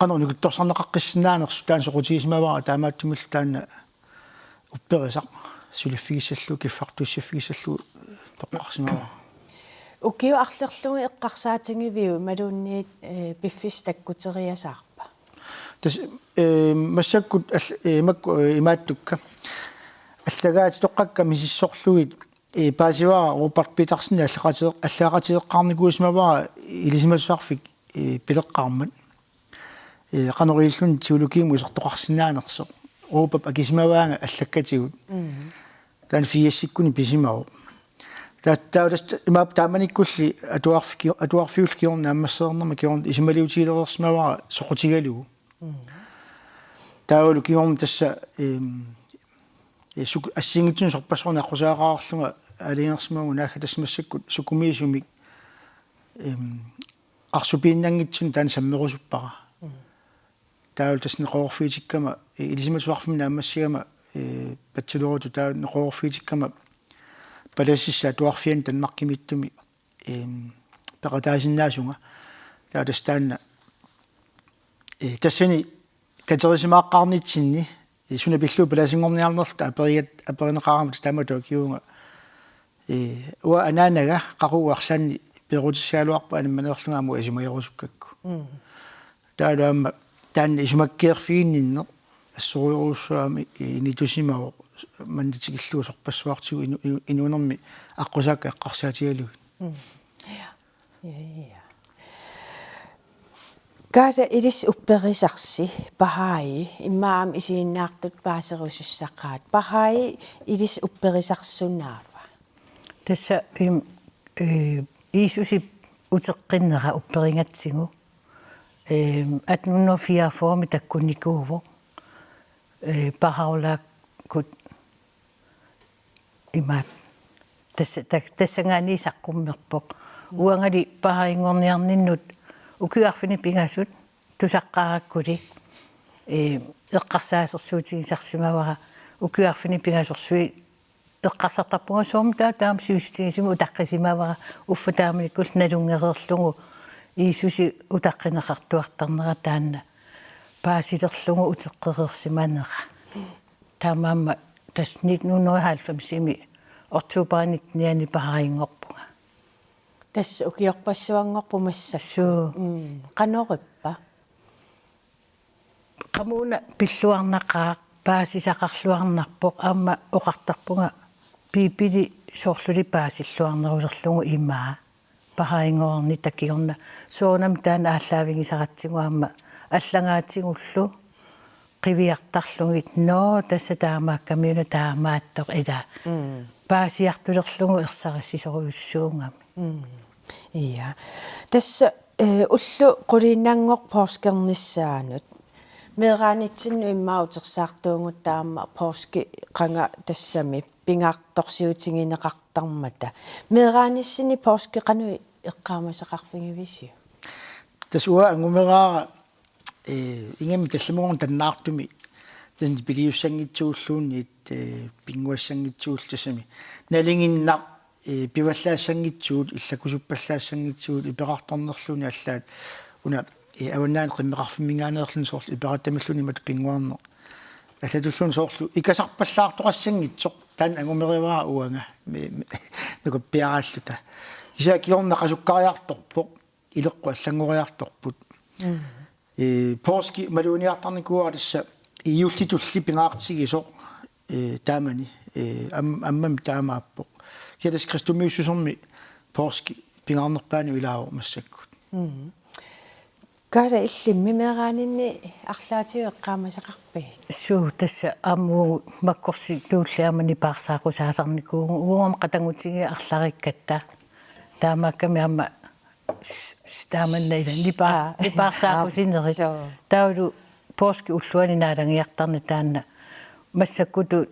qanoq nukittorsarneqaqqissinnaanersut taanna soqutigisimavara, taamaattumillu taanna upperisaq suliffigissallugu, kiffartuussiffigissallugu toqqarsimavara. Ukiut arlallit eqqarsaatigiviuk imaluunniit, eh, piffissaq takkuteriasaarpa? Tassa, eh, massakkut all-, eh, makku, eh, imaattukka. allagaatitoqqakka misissorlugit, ee, paasivara Robert Petersen allaqati-, allaqatigeqqaarnikuusimavara ilisimatusarfik, ee, pileqqaarmat. Ee, qanoq ililluni teologiimut isertoqarsinnaanersoq. Robert akisimavaanga allakkatigut. Mm. Taanna firsikkunni pisimavoq. Ta-, taava tassa imaappoq taamanikkulli atuarfi-, atuarfiullu kingorna naammassereernerma kingorna isumaliutigilereersimavara soqutigalugu. Mm. Taavalu kingorna tassa, em, ee, suk-, assigiinngitsunik sorpassuarnik aqqusaaqqaarlunga aalajangersimavunga naagga tassa massakkut sukumiisumik, em, qarsupiinnanngitsunik taanna sammerusuppara. Mm. Taavalu tassa neqeroorfigitikkama, ee, ilisimatusarfimmi naammassigama, ee, bacheloritut taava neqeroorfigitikkama palasissaq atuarfiani Danmarkimiittumi, em, peqataasinnaasunga. Taava tassa taanna, ee, tassani katerisimaqqaarnitsinni, ee, suna pillugu palasinngorniarnerluta aperigat-, aperineqarama tassa taamatut akiuunga. Ee, uanga anaanaga qaqugu arlaanni peerutissagaluarpoq animmaneerlunga aamma isumagerusukkakku. Mm. Taavalu aamma taanna isumakkeerfiginninneq assorujorujussuarmik, ee, initusimavoq manna tikillugu sorpassuartigut inu-, inu-, inuunermi aqqusaakka eqqarsaatigalugit. Mm. Ja. Ja, ja. Kaala ilissi upperisarsi Baha'i immaqa aamma isiginnaartut paaserusussaqaat. Baha'i ilissi upperisarsi sunaava? Tassa, im, ee, Jiisusip uteqqinnera upperigatsigu. Em, atten hundrede fireogfyrre takkunnikuuvoq. Ee, Baha'u'llahikut imaat. Tassa, ta-, tassanngaanniit saqqummerpoq. Uangali Baha'inngorniarninnut ukiut arfineq pingasut tusaqqaarakkuli, ee, eqqarsaasersuutigisarsimavara ukiut arfineq pingasorsuit eqqarsartarpunga soormi taava taama sivisutigisumik utaqqisimavara uffa taamanikkullu nalunngereerlugu Jiisusi utaqqineqartuartarnera taanna paasilerlugu uteqqereersimanera. Taamaammat tassa nitten hundrede og halvfemsimi oktober nittenianni Baha'inngorpunga. Tassa ukiorpassuanngorpoq massakkut. Suu. Mm. Qanorippa? Qamuuna pilluarnaqaaq, paasisaqarluarnarpoq, aamma oqartarpunga Biibili soorluli paasilluarnerulerlugu imaa. Baha'inngornitta kingorna. Soorunami taanna aallaavigisaratsigu aamma allagaatigullu qiviartarlugit, nå, tassa taamaakkamiuna taamaattoq ila. Mm. Paasiartulerlugu ersarissisorujussuugami. Mm. Ja. Tassa, ee, ulloq quliinnanngorpoq poorskernissaanik. Meeraanitsinnut immaqa utersaartuugut taama poorski qanga tassami pingaartorsiutigineqartarmata. Meeraanissani poorski qanoq eqqaamasaqarfigivisiuk? Tassa uanga angumeraara, ee, ingammik tallimanngornermi tannaartumi tassa nipiliussanngitsuulluunniit, ee, pinnguassanngitsuullu tassami. Nalinginnaq, ee, pivallaassanngitsuut, illakkusuppallaassanngitsuut, iperartornerluunniit allaat. Una, ee, avannaani qimmeqarfimminngaanneerluni soorlu iperattamilluunniit imatut pinnguarneq. Allatulluunniit soorlu ikasarpallaartoqassanngitsoq, taanna angumerivara uanga, me, me, nukappiaraalluta. Kisianni kingorna qasukkariartorpoq, ileqqut allanngoriartorput. Mm. Ee, poorski maluginiartarnikuuara tassa juullitulli pingaartigisoq, ee, taamani, ee, am-, ammami taamaappoq. Kisianni tassa kristumiussusermi poorski pingaarnerpaanut ilaavoq massakkut. Mm. Kaala, illimmi meeraaninni arlaatigut eqqaamasaqarpigit? Suu, tassa aamma makkorsituulli aamma nipaarsaaqqusaasarnikuuvugut, uagut aamma qatanngutigigit arlariikkatta. Taamaakkami aamma s-, s-, taamanna ila nipaar-, Aa. Nipaarsaaqqusinerit. Suu. Taavalu poorskip ulluani naalagiartarneq taanna massakkutut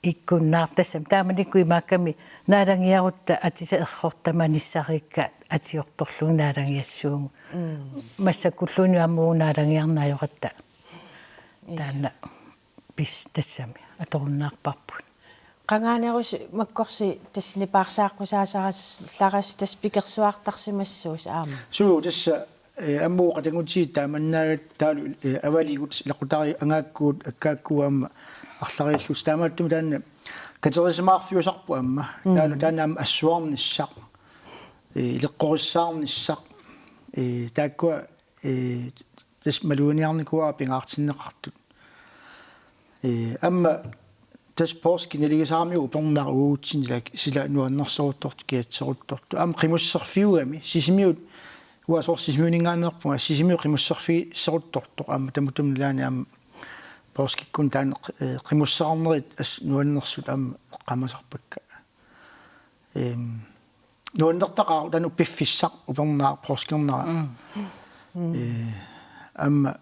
ikkunnaarpoq, tassami taamanikkut imaakkami naalagiarutta atisat errortamanissariikka atiortorlugit naalagiassuugut. Mm. Massakkulluunniit aamma uagut naalagiarneq ajoratta. Ia. Taanna pis-, tassami atorunnaarparput. Qangaanerusoq makkorsi tassa nipaarsaaqqusaasarallarassi tassa pikersuartarsimassuusi aamma. Suu, tassa, ee, aamma uagut qatanngutigit taamannaagatta taavalu, ee, avaligut, ilaqutariit angaakkuut, akkaakkuup aamma arlariillutik, taamaattumik taanna katerisimaarfiusarput aamma. Mm. Taavalu taanna aamma assuarnissaq, ee, ileqqorissaarnissaq, ee, taakkua, ee, tassa maluginiarnikuuara pingaartinneqartut. Ee, aamma Tassa poorskip naligisaramik upernaaq uatsinnut ilaa sila nuannersoruttortoq, kiatseruttortoq. Aamma qimusserfiugami, Sisimiut, uanga soorlu Sisimiuninngaanneerpunga, Sisimiut qimusserfigiseruttortoq, aamma tamatuma ilaani aamma poorskikkunni taanna, eh, qimussernerit assut nuannersut aamma eqqaamasarpakka. Ehm, nuannertaqaaq taanna piffissaq upernaaq poorskernera. Mm. Mm. Eh, aamma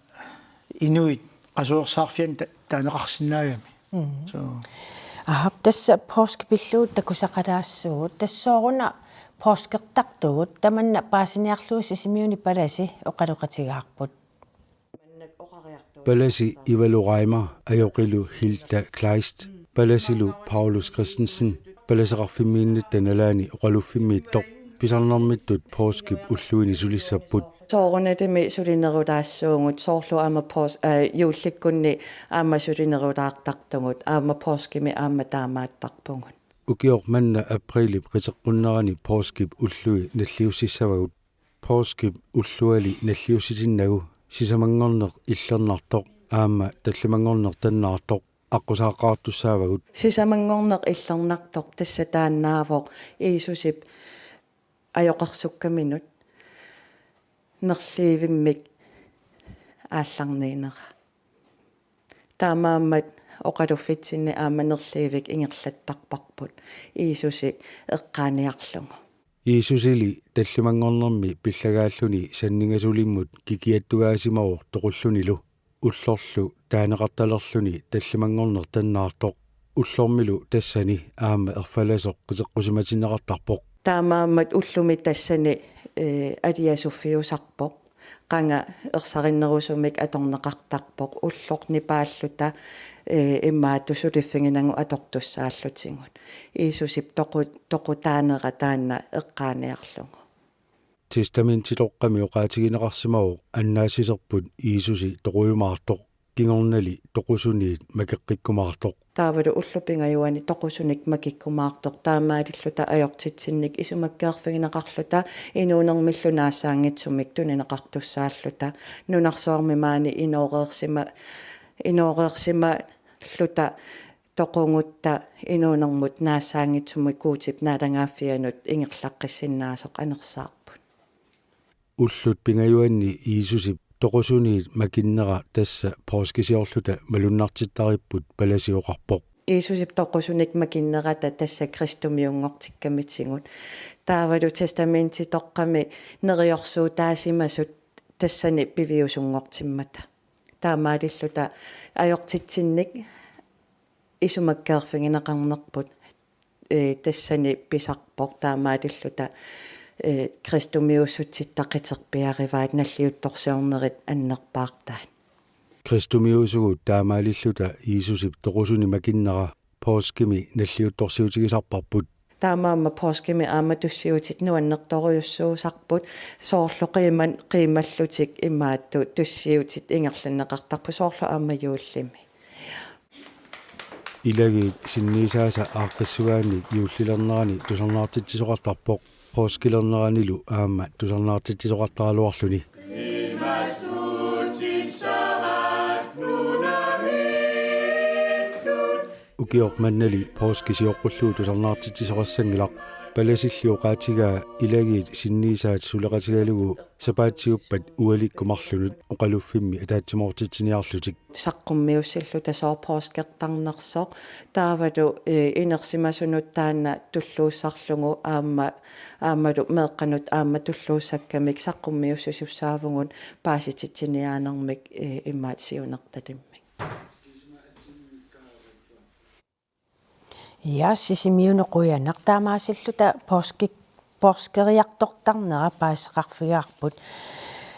inuit qasuersaarfianni ta-, taaneqarsinnaagami. Mm. So. Aha, tassa poorskip pillugu takusaqalaassuugut. Tassa sooruna poorskertartugut, tamanna paasiniarlugu Sisimiuni palasi oqaloqatigaarput. Palasi Ivalu Reimer, ajoqilu Hilda Kleist, palasilu Paulus Christensen, palaseqarfimmiinnatta nalaani oqaluffimmiittoq, pisarnermittut poorskip ulluini sulissapput. Soorunalimi sulinerulaassuugut, soorlu aamma poors-, eh, juullikkunni aamma sulinerulaartartugut, aamma poorskimi aamma taamaattarpugut. Ukioq manna aprilip qiteqqunnerani poorskip ullui nalliussissavagut. Poorskip ulluali nalliussitinnagu sisamanngorneq illernartoq aamma tallimanngorneq tannaartoq aqqusaaqqaartussaavagut. Sisamanngorneq illernartoq tassa taannaavoq Jiisusip ajoqersukkaminut nerliivimmik aallarniinera. Taamaammat oqaluffitsinni aamma nerliivik ingerlattarparput Jiisusi eqqaaniarlugu. Jiisusili tallimanngornermi pillagaalluni sanningasulimmut kikiattugaasimavoq toqullunilu, ullorlu taaneqartalerluni tallimanngorneq tannaartoq, ullormilu tassani aamma erfalasoq qiteqqusimatinneqartarpoq. Taamaammat ullumi tassani, eh, aliasuffiusarpoq. Qanga ersarinnerusumik atorneqartarpoq, ulloq nipaalluta, eh, imaattoq suliffiginagu atortussaallutigu. Jiisusip toqu-, toqutaanera taanna eqqaaniarlugu. Testamentitoqqami oqaatigineqarsimavoq annaassiserput Jiisusi toqujumaartoq, kingornali toqusuniit makeqqikkumaartoq. Taavalu ullut pingajuanni toqusunik makikkumaartoq, taamaalilluta ajortitsinnik isumakkeerfigineqarluta inuunermillu naassaanngitsumik tunineqartussaalluta, nunarsuarmi maani inooreersima-, inooreersimalluta toqugutta inuunermut naassaanngitsumut Guutip naalagaaffianut ingerlaqqissinnaasoq anersaarput. Ullut pingajuanni Jiisusip toqusuniit makinnera tassa poorskisiorluta malunnartittaripput, palasi oqarpoq. Jiisusip toqusunik makinnerata tassa kristumiunngortikkamitigut. Taavalu testamentitoqqami neriorsuutaasimasut tassani piviusunngortimmata. Taamaalilluta ajortitsinnik isumakkeerfigineqarnerput, eh, tassani pisarpoq, taamaalilluta, eh, kristumiussutsitta qiterpiarivaat nalliuttorsiornerit annerpaartaat. Kristumiusugut taamaalilluta Jiisusip toqusunik makinnera poorskimi nalliuttorsiutigisarparput. Taamaammat poorskimi aamma tussiutit nuannertorujussuusarput, soorlu qiiman-, qiimallutik imaattoq tussiutit ingerlanneqartarput, soorlu aamma juullimi. Ilagiit sinniisaasa aaqqissugaannik juullilernerani tusarnaartitsisoqartarpoq, poorskilerneranilu aamma tusarnaartitsisoqartaraluarluni. Ukioq mannali poorski sioqqullugu tusarnaartitsisoqassanngilaq, palasilli oqaatigaa ilagiit sinniisaat suleqatigalugu sapaatsiuppat ualikkut marlunut oqaluffimmi ataatsimoortitsiniarlutik. Saqqummiussilluta sooq poorskertarnersoq, taavalu, eh, inersimasunut taanna tulluussarlugu aamma, aammalu meeqqanut aamma tulluussakkamik saqqummiussisussaavugut paasititsiniaanermik, eh, imaat siunertalimmik. Ja, Sisimiunut qujanaq, taamaasilluta poorski-, poorskeriartortarnera paaseqarfigaarput.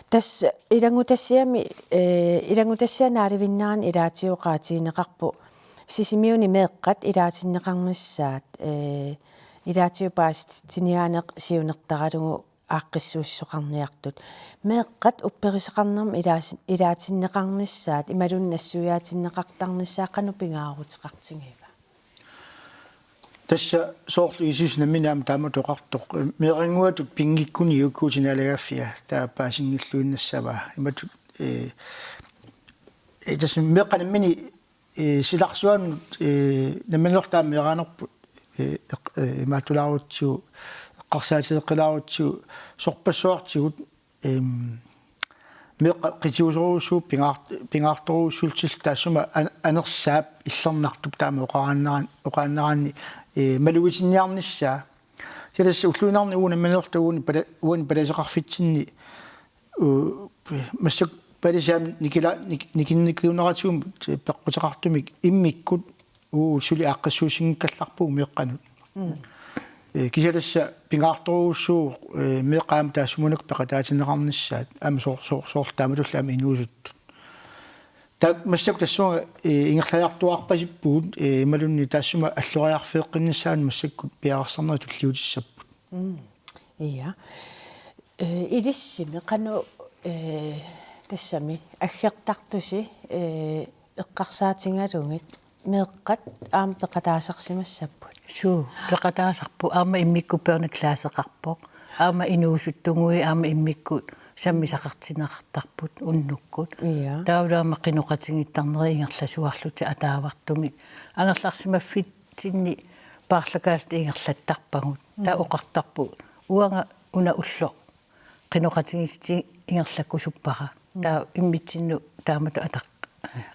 Tassa ilanngutassiami, eh, ilanngutassiap naalivinnerani ilaatigut oqaatigineqarpoq Sisimiuni meeqqat ilaatinneqarnissaat, eh, ilaatigut paasititsiniaaneq siunertaralugu aaqqissuussisoqarniartut. Meeqqat upperisaqarnermut ilaasi-, ilaatinneqarnissaat imaluunniit nassuiaatinneqartarnissaat qanoq pingaaruteqartigiva? Tassa soorlu Jiisusip nammineq aamma taamatut oqartoq, meerannguatut pinngikkunik iukkuutip naalagaaffia taava paasinngilluinnassavaa. Imatut, eh, eh, tassa meeqqat nammineq Ee, silarsuanut, ee, nammineq taama meeraanerput, ee, eq-, ee, imaattulaarutsigu, eqqarsaatigeqqilaarutsigu, sorpassuartigut, em, meeqqat qitiusorujussuupput pingaart-, pingaartorujussuullutik taassuma an-, anersaap illernartup taama oqaannaraan-, oqaannaraanni, ee, malugitinniarnissaa. Tassa ulluinnarni uani nammineq uani pala-, uani palaseqarfitsinni, u-, massakkut palasit aamma nikila-, nik-, nikinnikuneratigummi peqquteqartumik immikkut uagut suli aaqqissuussinngikkallarpugut meeqqanut. Mm. Ee, kisianni tassa pingaartorujussuuvoq, ee, meeqqat aamma taassumunnga peqataatinneqarnissaat, aamma soor-, soor-, soorlu taamatullu aamma inuusuttut. Taava massakkut tassunga, ee, ingerlajartuaarpasippugut, ee, imaluunniit taassuma alloriarfeeqqinnissaanut massakkut piareersarnerit tulliutissapput. Mm. Ja. Ee, ilissimi qanoq, ee, tassami aggertartusi, ee, eqqarsaatigalugit meeqqat aamma peqataasarsimassapput. Suu, peqataasarput aamma immikkut børneklasseqarpoq. Aamma inuusuttunnguit aamma immikkut sammisaqartinneqartarput unnukkut. Ja. Taavalu aamma qinoqatigiittarnerit ingerlasuarlutik ataavartumik. Angerlarsimaffitsinni paarlakaallutik ingerlattarpagut. Taava oqartarput: Uanga una ulloq qinoqatigiissutinik ingerlakkusuppara. Taava immitsinnut taamatut ataq-,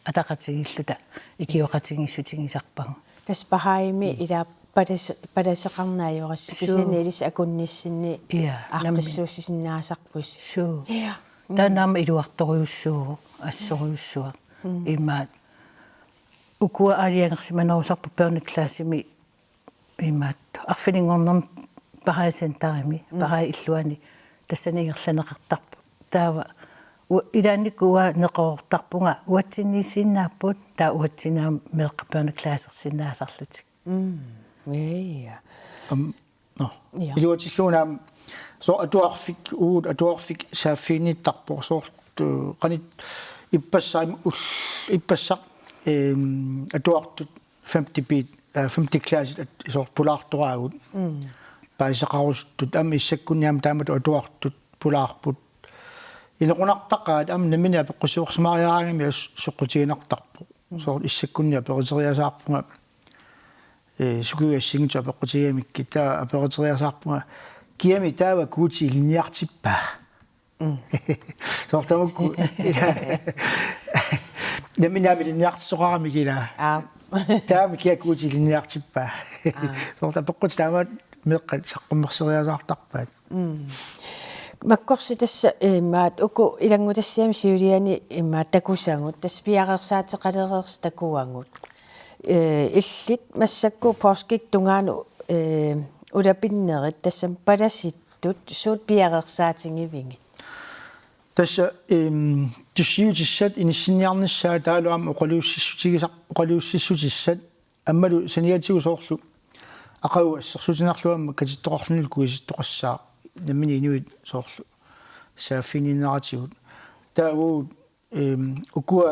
ataqatigiilluta ikioqatigiissutigisarpagut. Tassa Bahaimi ila palas-, palaseqarneq ajorassi. Suu. Kisianni ilissi akunnissinni. Ja, nammineq. Aaqqissuussisinnaasarpusi. Suu. Ja. Taanna aamma iluartorujussuuvoq, assorujussuaq. Mm. Imaat. Ukua aalajangersimanerusarput børneklassimi imaattoq. Arfininngornermi Baha'i Centerimi, mm, Baha'i illuani tassani ingerlanneqartarput. Taava u-, ilaannikkut uanga neqeroortarpunga uatsinniissinnaapput, taava uatsinni aamma meeqqat børneklassersinnaasarlutik. Mm. Ja, ja. Am-, nå. Ja. Iluatsillugu aamma soorlu atuarfik, uagut atuarfik saaffiginniittarpoq soorlu, øh, qanoq ippassaq ul-, ippassaq, ehm, atuartut femte B, øh, femte klassit at-, soorlu pulaartoraagut. Mm. Paasisaqarusuttut aamma issakkunni aamma taamatut atuartut pulaarput. Inoqunartaqaat aamma nammineq apeqqusiorsimariaraangami as-, soqutiginartarpoq. Mm. Soorlu issakkunni aperiteriasaarpunga, ee, sukujuit assigiinngitsut apeqqutigigamikkit, taava aperiteriasaarpunga: Kiami taava Guuti ilinniartippaa? Mm. Soorlu tamakku. Nammineq aamma ilinniartitsisoqaramik ilaa. Aap. Taava kia Guuti ilinniartippaa? Aap. Soorlu apeqqutit taamaat meeqqat saqqummerseriasaartarpaat. Mm. Makkorsi tassa imaat uku ilanngutassiami siuliani imaat takusagut, tassa piareersaateqalereersut takuagut. Ee, illit massakkut poorskip tungaanut, ee, ulapinnerit tassami palasittut suut piareersaatigivigit? Tassa, ehm, tussiutissat inissinniarnissaat taavalu aamma oqaluussissutigisar-, oqaluussissutissat aammalu saniatigut soorlu aqagu assersuutigiinnarlugu aamma katittoqarlunilu kuisittoqassaaq nammineq inuit soorlu saaffiginninneratigut. Taava uagut, ehm, ukua,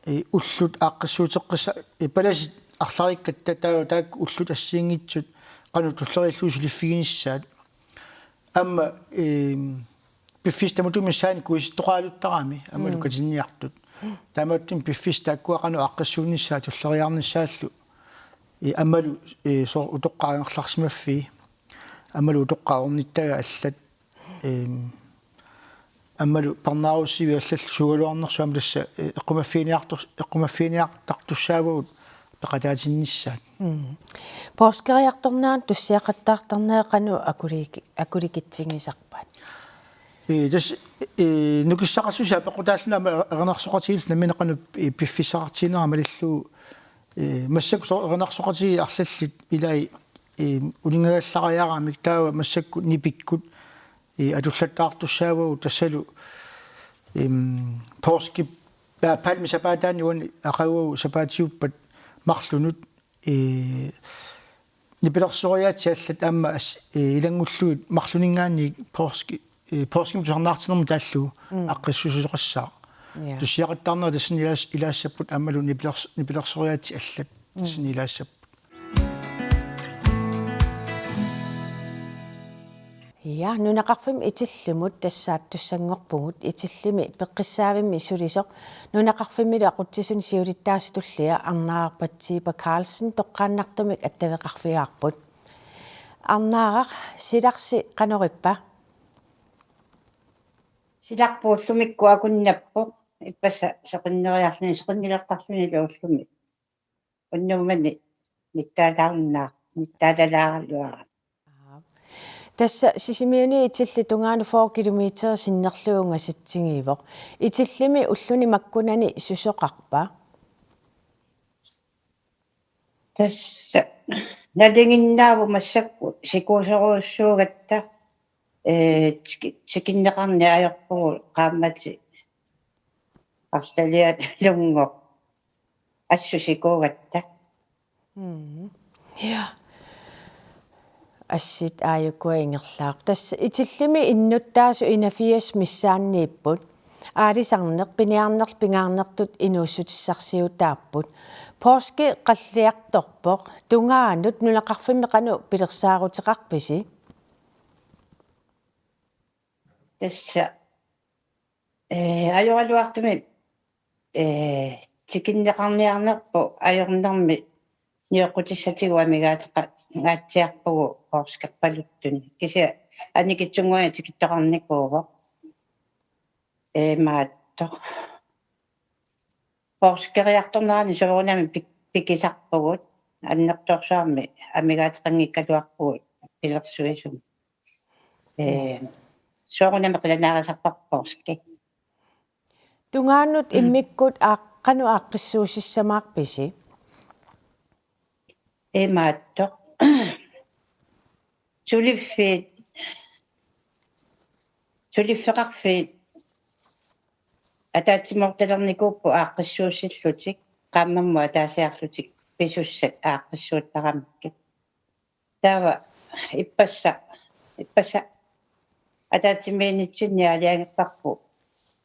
eh, ullut aaqqissuuteqqissa-, eh, palasit arlariikkatta taava taakku ullut assigiinngitsut qanoq tulleriillugit suliffiginissaat. Aamma, ehm, piffissaq tamatuma missaani kuisittoqaraluttarami aammalu, mm, katinniartut. Taamaattumik piffissaq taakkua qanoq aaqqissuunnissaat tulleriiaarnissaallu. Ee, aammalu, ee, soorlu utoqqaat angerlarsimaffii. Aammalu utoqqaat ornittagaat allat. Ehm, aammalu parnaarussiviit allallu suugaluarnersut aamma tassa, ee, eqqumaffiginiartor-, eqqumaffiginiartartussaavagut peqataatinnissaat. Mm. Poorskeriartornerani tussiaqattaartarneri qanoq akulik-, akulikitsigisarpat? Ee, tassa, ee, nukissaqarsuseq apeqqutaalluni aamma erinarsoqatigiillu nammineq qanoq, ee, piffissaqartiginera malillugu, ee, massakkut soorlu erinarsoqatigiit arlallit ilai, ee, uninngagallariaramik taava massakkut nipikkut, ee, atullattaartussaavagut tassalu, em, poorskip-, pa-, palmesapaataani uani aqagu sapaatiuppat marlunut, ee, nipilersoriaatsit allat aamma as-, ee, ilanngullugit marlunninngaanniit poorski-, ee, poorskimut tusarnaartitsinermut taallugu, mm, aaqqissuussuteqassaaq. Ja. Tussiaqattaarnerit tassani ilaas-, ilaassapput aammalu nipilers-, nipilersoriaatsit allat, mm, tassani ilaassapput. Ja, nunaqarfimmi Itillimut tassaattussanngorpugut, Itillimi peqqissaavimmi sulisoq nunaqarfimmilu aqutsisuni siulittaasup tullia Arnaaraq Patsiipa Carlsen toqqaannartumik attaveqarfigaarput. Arnaaraq, silarsi qanorippa? Silarput ullumikkut akunnappoq, ippassaq seqinneriarluni, seqinnilertarlunilu ullumi. Unnummani nittaalaarunnaaq, nittaalalaaraluarami. Aap. Tassa Sisimiuni Itillit tungaanut fyrre kilometer sinnerlugu ungasatsigivoq. Itillimi ulluni makkunani susoqarpa? Tassa nalinginnaavoq massakkut sikuusorujussuugatta, ee, tiki-, tikinneqarneq ajorpugut qaammatit arlalialunnguit assut sikuugatta. Mm. Ja. Assit aajukua ingerlaarput. Tassa Itillimi innuttaasut enogfirs missaanniipput. Aalisarneq, piniarnerlu pingaarnertut inuussutissarsiutaapput. Poorskip qalliartorpoq. Tungaanut nunaqarfimmi qanoq pilersaaruteqarpisi? Tassa, ee, ajoraluartumik, ee, tikinneqarniarnerput ajornermi nioqqutissatigut amigaateqa-, -gaatsiarpugut poorskippaluttuni. Kisianni annikitsunnguamik tikittoqarnikuuvoq. Ee, imaattoq. Poorskeriartornerani soorunami pik-, pikisarpugut, annertoorsuarmi amigaateqanngikkaluarpugut pilersuisumik. Ee, soorunami qilanaarisarparput poorskip. Tungaanut immikkut aa-, qanoq aaqqissuussissamaarpisi? Imaattoq. Suliffiit, suliffeqarfiit ataatsimoortalernikuupput aaqqissuussillutik, qaammammut ataasiarlutik pisussat aaqqissuuttaramikkit. Taava ippassaq, ippassaq ataatsimiinnitsinni aalajangerparput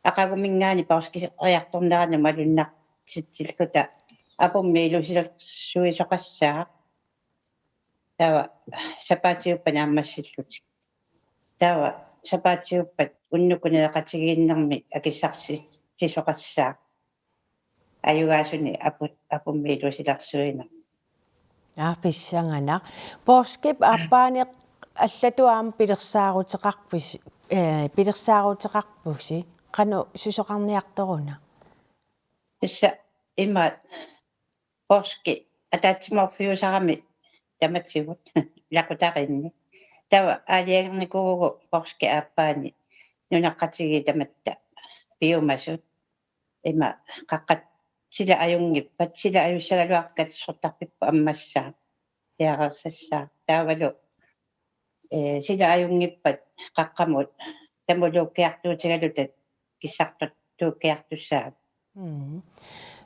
aqaguminngaanniit poorskeriartornerani malunnartitsilluta apummik ilusilersuisoqassaaq. Taava sapaatiuppat naammassillutik. Taava sapaatiuppat unnukkut naleqatigiinnermi akissarsitsisoqassaaq. Ajugaasunik apu-, apummik ilusilersuineq. Aa, pissanganaq. Poorskip aappaani allatut aamma pilersaaruteqarpis-, ee, pilersaaruteqarpusi, qanoq susoqarniartoruna? Tassa imaat poorskip ataatsimoorfiusarami tamatigut ilaqutariinni. Taava aalajangernikuuvugut poorskip aappaani nunaqqatigiit tamatta piumasut. Ima qaqqat sila ajunngippat, sila ajussagaluarpat katersortarpipput ammassaaq, piareersassaaq. Taavalu, ee, sila ajunngippat qaqqamut tamuluukkiartuutigaluta kissartuukkiartussaagut. Mm.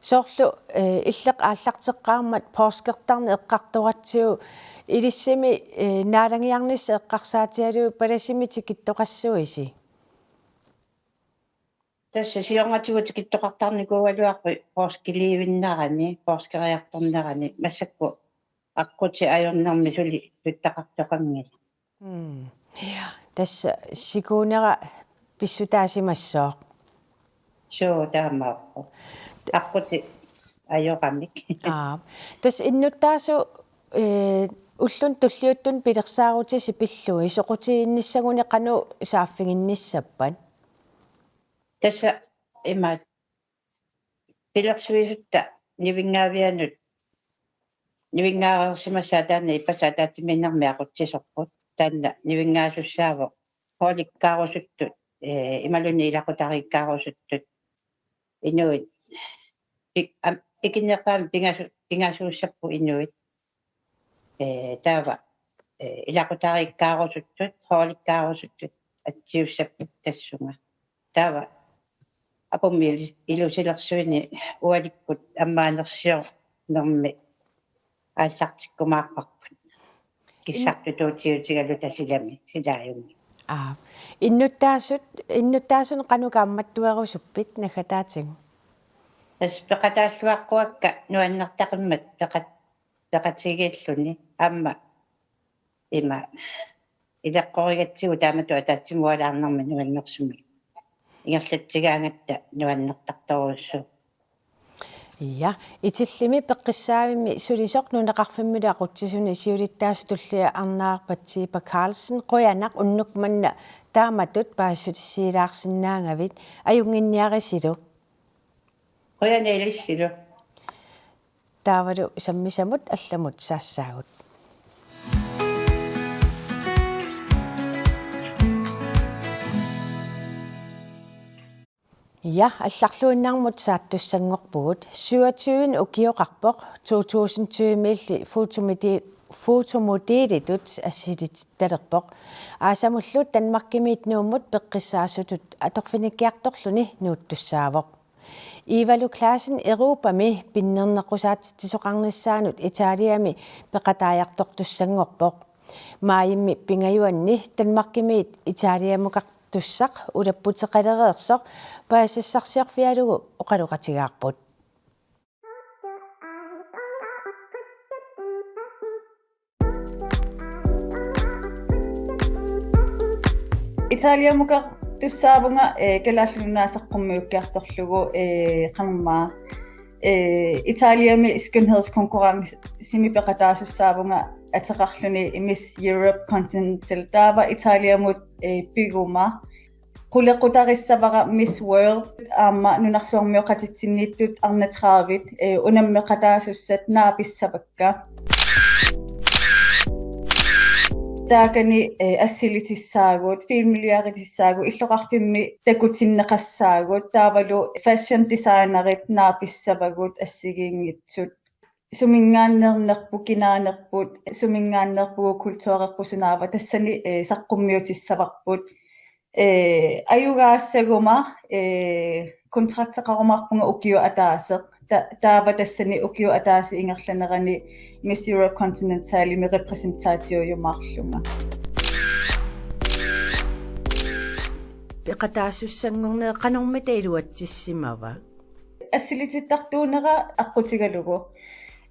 Soorlu, ee, illeq aallarteqqaarmat porskertarneq eqqartoratsigu ilissimi, ee, naalagiarnissaq eqqarsaatigalugu palasimi tikittoqassuisi? Tassa siornatigut tikittoqartarnikuugaluarput porskiliivinnarani, porskeriartornerani, massakkut aqqutit ajornermi suli tuttaqartoqanngilaq. Mm. Ja, tassa sikuunera pissutaasimassooq. Suu, taamaappoq. Aqqutit ajoramik. Aa. Tassa innuttaasut, ee, ulluni tulliuttuni pilersaarutisi pillugit soqutigiinnissaguni qanoq saaffiginnissappat? Tassa imaat pilersuisutta nivinngaavianut, nivinngaareersimassaaq taanna ippassaq ataatsimiinnermi aqutsisorput. Taanna nivinngaasussaavoq holdikkaarusutut, ee, imaluunniit ilaqutariikkaarusuttut. Inuit pik-, am-, ikinnerpaamik pingasu-, pingasuussapput inuit. Ee, taava, ee, ilaqutariikkaarusuttut, holdikkaarusutut atsiussapput tassunga. Taava apummik ilus-, ilusilersuineq ualikkut ammaanersiornermi aallartikkumaarparput. Kissartutuutiutigaluta silami, sila ajunngippat. Aa. Innuttaasut, innuttaasunik qanoq kaammattuerusuppit naggataatigut? Tassa peqataalluaqquakka nuannertaqimmat peqat-, peqatigiilluni aamma ima ileqqorigatsigu taamatut ataatsimoolaarnermi nuannersumik ingerlatsigaangatta nuannertartorujussuuvoq. Ja, Itillimi peqqissaavimmi sulisoq nunaqarfimmilu aqutsisuni siulittaasup tullia Arnaarpatsi Ippa Carlsen, qujanaq unnuk manna taamatut paasissutissiilaarsinnaagavit, ajunnginniarisilu. Qujanaq ilissilu. Taavalu sammisamut allamut saassaagut. Ja, allarluinnarmut saattussanngorpugut. Syvogtyve ukioqarpoq, to tusind tyve-miilli fotomodi-, fotomodelitut assilitittalerpoq. Aasamullu Danmarkimiit Nuummut peqqissaasutut atorfinikkiartorluni nuuttussaavoq. Ivalu Claessen Europami pinnerneqqusaatitsisoqarnissaanut Italiami peqataajartortussanngorpoq. Maajimi pingajuanni Danmarkimiit Italiamukartussaq ulapputeqalereersoq paasisassarsiorfigalugu oqaloqatigaarput. Italiamukartussaavunga, eh, Kalaallit Nunaat saqqummiukkiartorlugu, eh, qanormaa, eh, Italiami skønhedskonkurrencemi peqataasussaavunga ateqarluni Miss Europe Continental. Taava Italiamut, eh, piguma qulequtarissavara Miss World aamma nunarsuarmioqatitsinniittut arnat tredive, eh, unammeqataasussat naapissavakka. Taakani, eh, assilitissaagut, filmiliaritissaagut, illoqarfimmi takutinneqassaagut, taavalu fashion designerit naapissavagut assigiinngitsut. Suminngaanneernerput, kinaanerput, suminngaanneerpugut, kulturerput, sunaava, tassani, eh, saqqummiutissavarput. Eh, ajugaassaguma, eh, kontrakteqarumaarpunga ukioq ataaseq. Ta-, taava tassani ukioq ataaseq ingerlanerani Miss Europe Continentalimi repræsentatiiujumaarlunga. Peqataasussanngornerit qanormita iluatsissimava? Assilitittartuunera aqqutigalugu.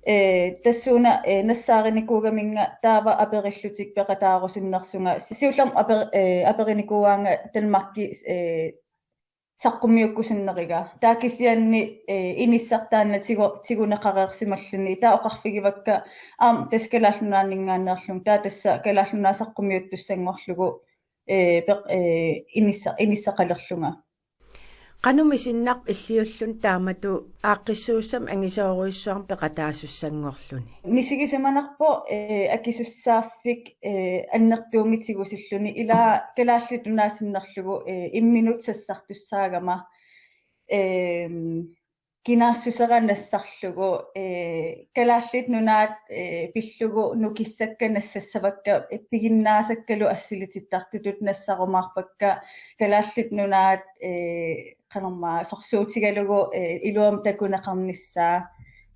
Eh, tassuuna, eh, nassaarinikuugaminnga taava aperillutik peqataarusunnersunga. Siullermik aper-, eh, aperinikuuaannga Danmarki, eh, saqqummiukkusunneriga. Taava kisianni, eh, inissaq taanna tigu-, tiguneqareersimalluni. Taava oqarfigivakka aamma tassa Kalaallit Nunaanninngaanneerlunga. Taava tassa Kalaallit Nunaat saqqummiuttussanngorlugu, eh, peq-, eh, inissa-, inissaqalerlunga. Qanoq misinnarpa illiulluni taamatut aaqqissuussamik angisoorujussuarmik peqataasussanngorluni? Misigisimanarpoq, eh, akisussaaffik, eh, annertuumik tigusilluni, ila Kalaallit Nunaat sinnerlugu, eh, imminut sassartussaagama, ehm, kinaassusera nassarlugu, eh, Kalaallit Nunaat, eh, pillugu nukissakka nassassavakka, eh, piginnaasakkalu assilitittartutut nassarumaarpakka Kalaallit Nunaat, eh, qanormaa sorsuutigalugu, eh, iluamik takuneqarnissaa,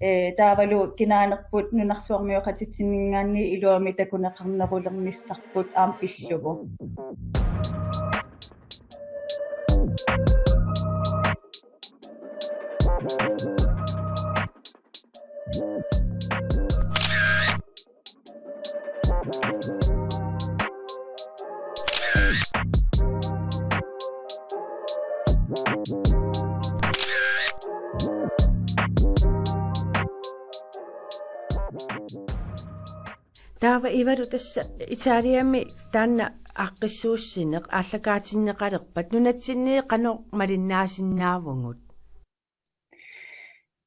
eh, taavalu kinaanerput nunarsuarmioqatitsinninngaanniit iluamik takuneqarnerulernissarput aamma pillugu. Taava Ivalu, tassa Italiami taanna aaqqissuussineq aallakaatinneqalerpat nunatsinni qanoq malinnaasinnaavugut?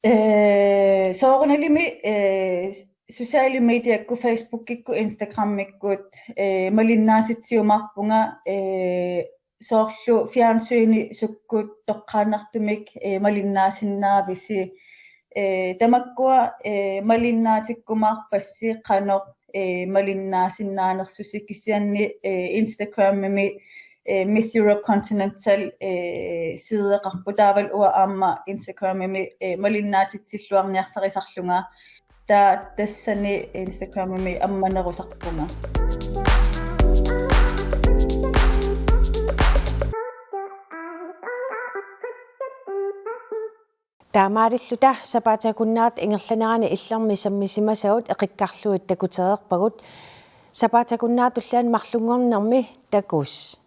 Eh, soorunalimi, eh, sociale mediakkut, Facebookikkut, Instagramikkut, eh, malinnaatitsiumaarpunga, eh, soorlu fjernsyni sukkut toqqaannartumik, eh, malinnaasinnaavisi. Eh, tamakkua, eh, malinnaatikkumaarpassi qanoq, eh, malinnaasinnaanersusi, kisianni, eh, Instagramimi, eh, Miss Europe Continental, eh, sideqarpoq, taavalu uanga aamma Instagramimi, eh, malinnaatitsilluarniarsarisarlunga. Taava tassani Instagramimi ammanerusarpunga. Taamaalilluta sapaatip akunnerata ingerlanerani illermi sammisimasagut eqikkarlugit takutereerpagut. Sapaatip akunnera tulliani marlunngornermi takuss.